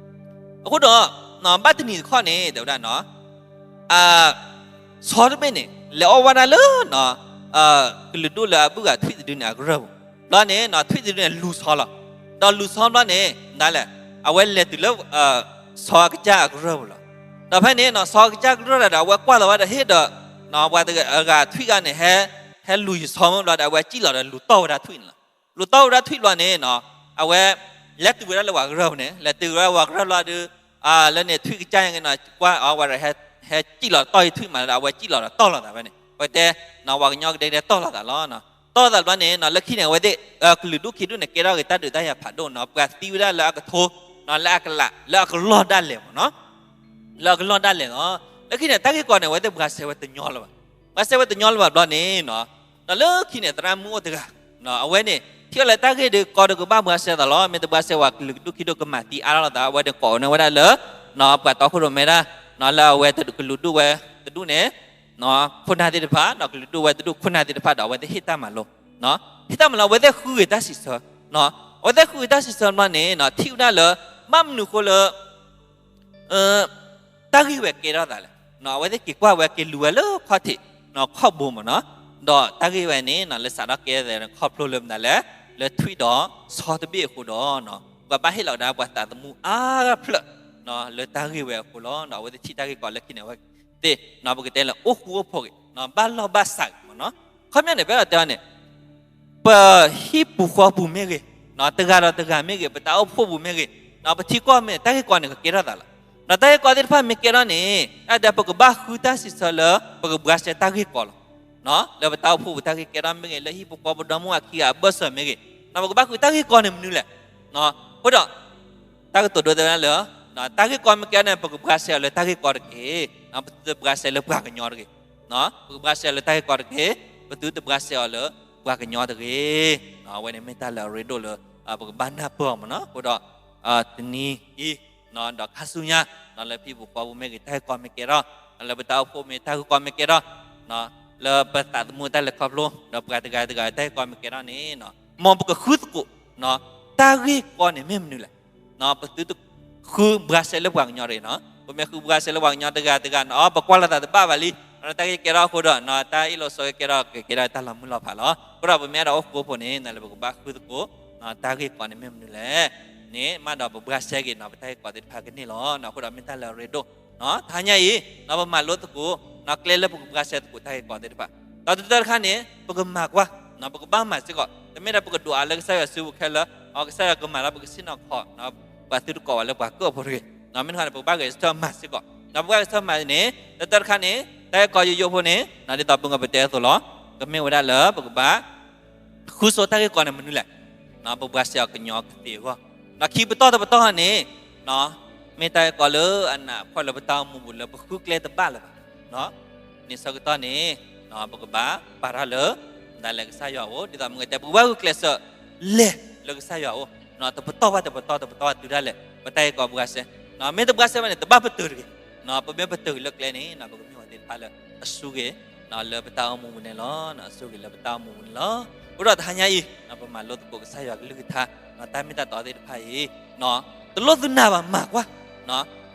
အဃိဒီး ဘၣ်တနံၤတခီန့ၣ် တဲဝဲဒၣ်နီၤ ဆီတဘ့ၣ်န့ၣ် လဲၤအီၣ်ဝဲဒၣ်လၢ ကလုာ်ဒူၣ်လၢအဘုၣ်ဂၤထွံၣ်တဒုန့ၣ် အကရၢၢ်ပူၤ. ဘျီန့ၣ် ထွံၣ်တဒုန့ၣ်လူၤဆီလီၤ. ဒီးလူၤဆီဘျီန့ၣ် ဒ်လဲၣ်, အဝဲလဲၤတုၤလၢ ဆီအကစၢ်အကရၢၢ်ပူၤလီၤ. ဒီးဖဲန့ၣ် ဆီအကစၢ်ကရၢၢ်ဒီး အဝဲကွၢ်လီၤဝဲဒီးဟ့ၣ်ဒီး ပှၤတဂၤထွံၣ်ဂၤန့ၣ် ဟဲလူၤယဆီမ့ၢ်ဘျီဒီး အဝဲစံၣ်လီၤဒီးလူၤတီၢ်ဝဲဒၣ်ထွံၣ်န့ၣ်လီၤ. လူၤတီၢ်ဝဲဒၣ်ထွံၣ်ဘျီန့ၣ် အဝဲ လဲၤတုၤဝဲဒၣ်လၢပှၤကရၢၢ်ပူၤန့ၣ် လဲၤတုၤဝဲဒၣ်ပှၤကရၢၢ်ဘျီဒီး လၢန့ၣ်ထွံၣ်ကစၢ်ယဲန့ၣ် ကွၢ်အီၤဝဲဒီး ဟဲစံၣ်လီၤတီၢ်ယထွံၣ်မးလၢ အဝဲစံၣ်လီၤဒီးတီၢ်လိာ်သးဝဲန့ၣ် အဝဲတဲ ပှၤကညီကဒဲကဒဲတီၢ်လိာ်သးလီၤ. တီၢ်လိာ်သးဘျီန့ၣ် လၢခံန့ၣ် အဝဲသ့ၣ် ကလုာ်ဒူၣ်ခံဒူၣ်န့ၣ် ကဲထီၣ်က့ၤတၢ်ဒုးတၢ်ယၤဖးဒိၣ်နီၤ ပှၤသံဝဲဒၣ်လၢအကထိ လၢအကလး လၢအကလီၢ်ဒၣ်လဲာ်မ့ၢ်နီၤ လၢအကလီၢ်ဒၣ်လဲာ်လီၤ. လၢခံန့ၣ် တၢ်ဂ့ၢ်ကီန့ၣ် အဝဲသ့ၣ်ဘှါစဲဝဲတညီလၢၤဘၣ်. ဘှါစဲဝဲတညီလၢၤဘၣ်ဘျီန့ၣ် ဒီးလၢခံန့ၣ် သရၣ်မုၣ်အိၣ်တဂၤ အဝဲန့ၣ် ထံၣ်အီၤလၢတၢ်ဂ့ၢ်ဒုးကီဒီးကဘၣ်ဘှါစဲသးလီၤ. မ့ၢ်တဘှါစဲဝဲ ကလုာ်ဒူၣ်ခံဒူၣ်ကမၤသံအါထီၣ်လိာ်သး အဝဲန့ၣ်ကိးန့ၢ်ဝဲဒၣ်လၢ ပှၤတီခိၣ်ရိၣ်မဲဒၣ် လၢအဝဲကလုာ်ဒူၣ်ဝဲတဒူၣ်န့ၣ် ခိၣ်နၢ်သ့ၣ်တဖၣ် ကလုာ်ဒူၣ်ဝဲတဒူၣ်ခိၣ်နၢ်သ့ၣ်တဖၣ်ဒီး အဝဲသ့ၣ်ဟ့ၣ်တၢ်မၤလိ ဟ့ၣ်တၢ်မၤလိ အဝဲသ့ၣ်ဃုဂ့ၤတၢ်စံးဆၢ အဝဲသ့ၣ်ဃုဂ့ၤတၢ်စံးဆၢဘျီန့ၣ် ထံၣ်ဝဲဒၣ်လၢ ဘၣ်မနုၤအဃိလၢ တၢ်ဂ့ၢ်ဝဲကဲထီၣ်သးလဲၣ်. အဝဲသ့ၣ်က့ၤကွၢ်ဝဲက့ၤလူၤဝဲလၢခီၣ်ထံး ခီၣ်ဘိမ့ၢ်နီၤ ဒီးတၢ်ဂ့ၢ်ဝဲန့ၣ် လၢစးထီၣ်ကဲသး ခီဖျိလၢမနုၤလဲၣ် လၢထွံၣ်ဒီးဆီတဘ့ၣ်အဃိဒီး ပှၤဘၣ်ဟ့ၣ်လီၤဝဲဒၣ်ပှၤသးသမူအါဖျၢၣ် လၢတၢ်ဂ့ၢ်ဝဲအဃိလီၤ. အဝဲသ့ၣ်ထံၣ်တၢ်ဂ့ၢ်ကီလၢခံန့ၣ် အဝဲသ့ၣ် ပကတဲလၢအိၣ်ဃူအိၣ်ဖိးဂ့ၤ ဘၣ်လီၢ်ဘၣ်စးဂ့ၤမ့ၢ်နီၤ. ခီပညီန့ၣ် ပအဲၣ်ဒိးတဲအီၤန့ၣ် ပဟံၣ်ပူၤဃီပူၤမ့ၢ်ဂ့ၤ, တဂၤဒီးတဂၤမ့ၢ်ဂ့ၤ, ပတၢ်အိၣ်ဖှိၣ်ပူၤမ့ၢ်ဂ့ၤ, ပထံကီၢ်မ့ၢ် တၢ်ဂ့ၢ်ကီန့ၣ် ကကဲထီၣ်သးလီၤ. ဒီးတၢ်ဂ့ၢ်ကီသ့ၣ်တဖၣ်မ့ၢ်ကဲထီၣ်န့ၣ် အဲၣ်ဒိးပကဘၣ်ဃုတၢ်စံးဆၢလၢ ပကဘှါစဲတၢ်ဂ့ၢ်ကီလီၤ. လၢပတၢ်အိၣ်ဖှိၣ်ပူၤတၢ်ဂ့ၢ်ကဲထီၣ်မ့ၢ်ဂ့ၤ, လၢဟံၣ်ဖိဃီဖိဒီမါဝၤခံဂၤအဘၢၣ်စၢၤမ့ၢ်ဂ့ၤ, ပကဘၣ်ဃုတၢ်ဂ့ၢ်ကီန့ၣ်မနုၤလဲၣ်. အဃိဒီး တၢ်ကတိၤဒိတဲဝဲဒၣ်လၢ တၢ်ဂ့ၢ်ကီမ့ၢ်ကဲန့ၣ် ပကဘှါစဲအီၤလၢတၢ်ဂ့ၢ်ကီတက့ၢ်. ပသုတဘှါစဲလၢပှၤကညီတဂ့ၤ. ပကဘှါစဲအီၤလၢတၢ်ဂ့ၢ်ကီတက့ၢ်. ပသုတဘှါစဲအီၤလၢပှၤကညီတဂ့ၤ. အဝဲန့ၣ်မ့ၢ်တၢ်လၢအရ့ဒိၣ်လၢ ပကဘၣ်နၢ်ပၢၢ်အီၤမ့ၢ်နီၤ. အဃိဒီး တနံၤအံၤ ဒီးခါဆူညါ လၢဟံၣ်ပူၤဃီပူၤမ့ၢ်ဂ့ၤ တၢ်ဂ့ၢ်ကီမ့ၢ်ကဲထီၣ်, လၢပတၢ်အိၣ်ဖှိၣ်မ့ၢ်တၢ်ဂ့ၢ်ကီမ့ၢ်ကဲထီၣ်, လၢပသးသမူတၢ်လဲၤခီဖျိ ဒီးပှၤတဂၤတဂၤတၢ်ဂ့ၢ်ကီမ့ၢ်ကဲထီၣ်န့ၣ် မ်ပကဃုသကိး တၢ်ဂ့ၢ်ကီန့ၣ်မ့ၢ်မနုၤလဲၣ်. ပသုတဃုဘှါစဲလၢပှၤကညီတဂ့ၤနီၤ. ပမ့ၢ်ဃုဘှါစဲလၢပှၤကညီတဂၤတဂၤနီၤ ပကွၢ်လိာ်သးတဘၣ်ဘၣ်လံ, တၢ်ဂ့ၢ်ကဲထီၣ်အဃိဒီး တၢ်အ့ၣ်လိာ်ဆိးက့ကဲထီၣ် ကကဲထီၣ်တၢ်လီၤမုၢ်လီၤဖးလီၤ. အဃိဒီးပမ့ၢ်အဲၣ်ဒိးအိၣ်ဃူအိၣ်ဖိးန့ၣ် နလဲၤပကဘၣ်ဃုသကိး တၢ်ဂ့ၢ်ကီန့ၣ်မ့ၢ်မနုၤလဲၣ်န့ၣ် မ့ၢ်ဒီးပဘှါစဲက့ၤနီၤ ပတၢ်ဂ့ၢ်ကီသ့ၣ်တဖၣ်ကန့ၢ်လီၤ. အဃိဒီးမ့ၢ်တၢ်လၢအရ့ဒိၣ် တဟါညါအံၤ ပမၤလိသကိး ကျဲလၢပကဘှါစဲသကိးတၢ်ဂ့ၢ်ကီသ့ၣ်တဖၣ်, ဒီးတတၢတခါန့ၣ် ပကမၤကွၢ် ပကဘၣ်မၤစ့ၢ်ကီး, တမ့ၢ်ဒီးပကဒိးအါလၢကစၢ်ယွၤစုပူၤခဲလၢာ် ကစၢ်ယွၤကမၤလၢပကဆ့ၣ်နီၤခီ ပှၤသုတကိးဝဲလၢပှၤကၢၢ်ဖိတဂ့ၤ. မ့ၢ်တခီန့ၣ် ပကဘၣ်ဂဲၤဆၢထၢၣ်မၤစ့ၢ်ကီး, ပကဘၣ်ဂဲၤဆၢထၢၣ်မၤန့ၣ် တတၢတခါန့ၣ် တၢ်ဂ့ၢ်ကီယိယိဖိန့ၣ် ဒ်သိးပမ့ၢ်ပတဲအသိးလီၤ, ကမ့ၢ်ဝဲဒၣ်လၢပကဘၣ် ဃုဆိတၢ်ဂ့ၢ်ကီန့ၣ်မနုၤလဲၣ်, ပဘှါစဲအီၤကညီကသ့အဂီၢ်, ဒီးခံပတီၢ်တပတီၢ်န့ၣ် မ့ၢ်တၢ်ဂ့ၢ်ကီလၢအနးအဖှီၣ်လၢပတၢ်အိၣ်မူပူၤလၢပဃုကျဲတဘၣ်လၢၤဘၣ်. န့ၣ်ဆၢကတီၢ်န့ၣ် ပကဘၣ်ပာ်ထီၣ်လၢ ဒ်လဲၣ်ကစၢ်ယွၤအအိၣ် ဒ်သိးမ့ၢ်တဲ ပကဘၣ်ဂုာ်ကျဲးစၢးလဲၤလၢကစၢ်ယွၤအအိၣ်, တပတီၢ်ဘၣ်တပတီၢ် တပတီၢ်ဘၣ်တုၤဒၣ်လဲာ် ပတၢ်ဂ့ၢ်ကီဘှါစဲ, မ့ၢ်တဘှါစဲဘၣ်န့ၣ် တဘၣ်ပတုာ်တဂ့ၤ, ပမ့ၢ်ပတုာ်လၢကျဲန့ၣ် ပကမ့ၢ်ဝဲသ့ၣ်တဖၣ်လၢအဆိၣ်ဂ့ၤ လၢပတၢ်အိၣ်မူပူၤန့ၣ်လီၤ. အဆိၣ်ဂ့ၤလၢပတၢ်အိၣ်မူပူၤန့ၣ်လီၤ. အဃိဒီးတဟါညါအံၤ ပမၤလိသကိးကစၢ်ယွၤကလုၢ်ကထါ တၢ်မ့ၢ်တၢ်တီသ့ၣ်တဖၣ်အံၤ တလိၣ်သုနၤဘၣ်မၤကွၢ်,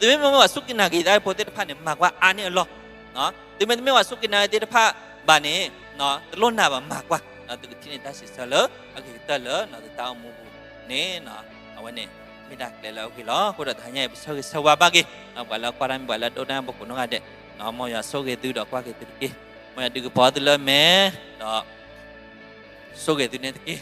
သုမ့ၢ်မ့ၢ်ပှၤစူၢ်က့ၤနာ်က့ၤတၢ်ဖိသ့ၣ်တဖၣ်န့ၣ် မၤကွၢ်အါန့ၢ်အလီၢ်, သုမ့ၢ်တမ့ၢ်ပှၤစူၢ်က့ၤနာ်က့ၤသ့ၣ်တဖၣ်ဘၣ်န့ၣ် တလိၣ်နၤဘၣ်မၤကွၢ်, သုကထံၣ်န့ၢ်တၢ်စံးဆၢလၢအဂ့ၤကတၢၢ်လၢ တၢ်အိၣ်မူပူၤန့ၣ် အဝဲန့ၣ် မ့ၢ်တၢ်ကျဲလၢအဂ့ၤလီၤ. အဃိဒီးတဟါညါအံၤ ပဆၢဂ့ၤဆၢဝါဘၣ်က့ၤ ပှၤလၢကွၢ်တၢ်မ့ၢ်ပှၤလၢအဒိကနၣ်ပကိးနီၢ်ဂၤဒဲး, မ်ယွၤဆိၣ်ဂ့ၤသုဒီးကွၢ်က့ၤသုတက့ၢ်. မ်ယွၤဒုးကပီၤသုလၢမဲာ် ဒီး ဆိၣ်ဂ့ၤသုန့ၣ်တက့ၢ်.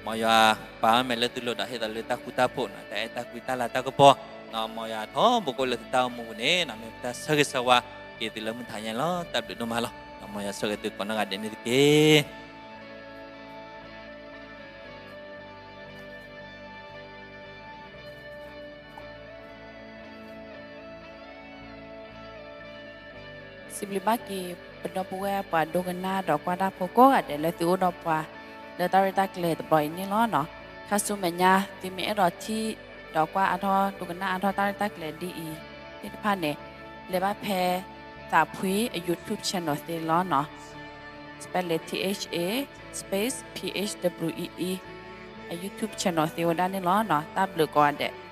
မ်ယွၤပာ်အီၤမဲာ်လၢသုလိၤဒီးဟ့ၣ်သးလၢတၢ်ဃူတၢ်ဖိးနီၤ, တၢ်အဲၣ်တၢ်ကွံတၢ်လၤတၢ်ကပီၤနီၤ, မ်ယွၤထီဘိကိးလၢသုတၢ်အိၣ်မူပူၤန့ၣ်နီၤ, မ့ၢ်ပတၢ်ဆၢဂ့ၤဆၢဝါက့ၤသုလၢမုၢ်ထါညါလီၤ. တၢ်ဘျုးဒိၣ်မးလီၤ. မ်ယွၤဆိၣ်ဂ့ၤသုကိးနီၢ်ဂၤဒဲးန့ၣ်တက့ၢ်. စံးဘျုးဘၣ်က့ၤ ပဒီပုၢ်ဝဲၢ်ပှၤဒိကနၣ်ဒီးကွၢ်တၢ်ဖိကိးဂၤဒဲးလၢသုအိၣ်ဒီးပှၤ လၢတၢ်ရဲၣ်တၢ်ကျဲၤတဘျီအံၤန့ၣ်လီၤနီၤ. ခါဆူမဲာ်ညါ သုမ့ၢ်အဲၣ်ဒိးထံၣ်ဒီးကွၢ်အါထီၣ်ဒိကနၣ်အါထီၣ်တၢ်ရဲၣ်တၢ်ကျဲၤဒ်အံၤသ့ၣ်တဖၣ်န့ၣ် လဲၤဘၣ်ဖဲသးဖှံအ YouTube channel သ့လီၤနီၤ. Spell it T H A space P H W E E အ YouTube channel သ့ဝဲဒၣ်န့ၣ်လီၤနီၤ. တၢ်ဘျုးကိးဂၤဒဲး.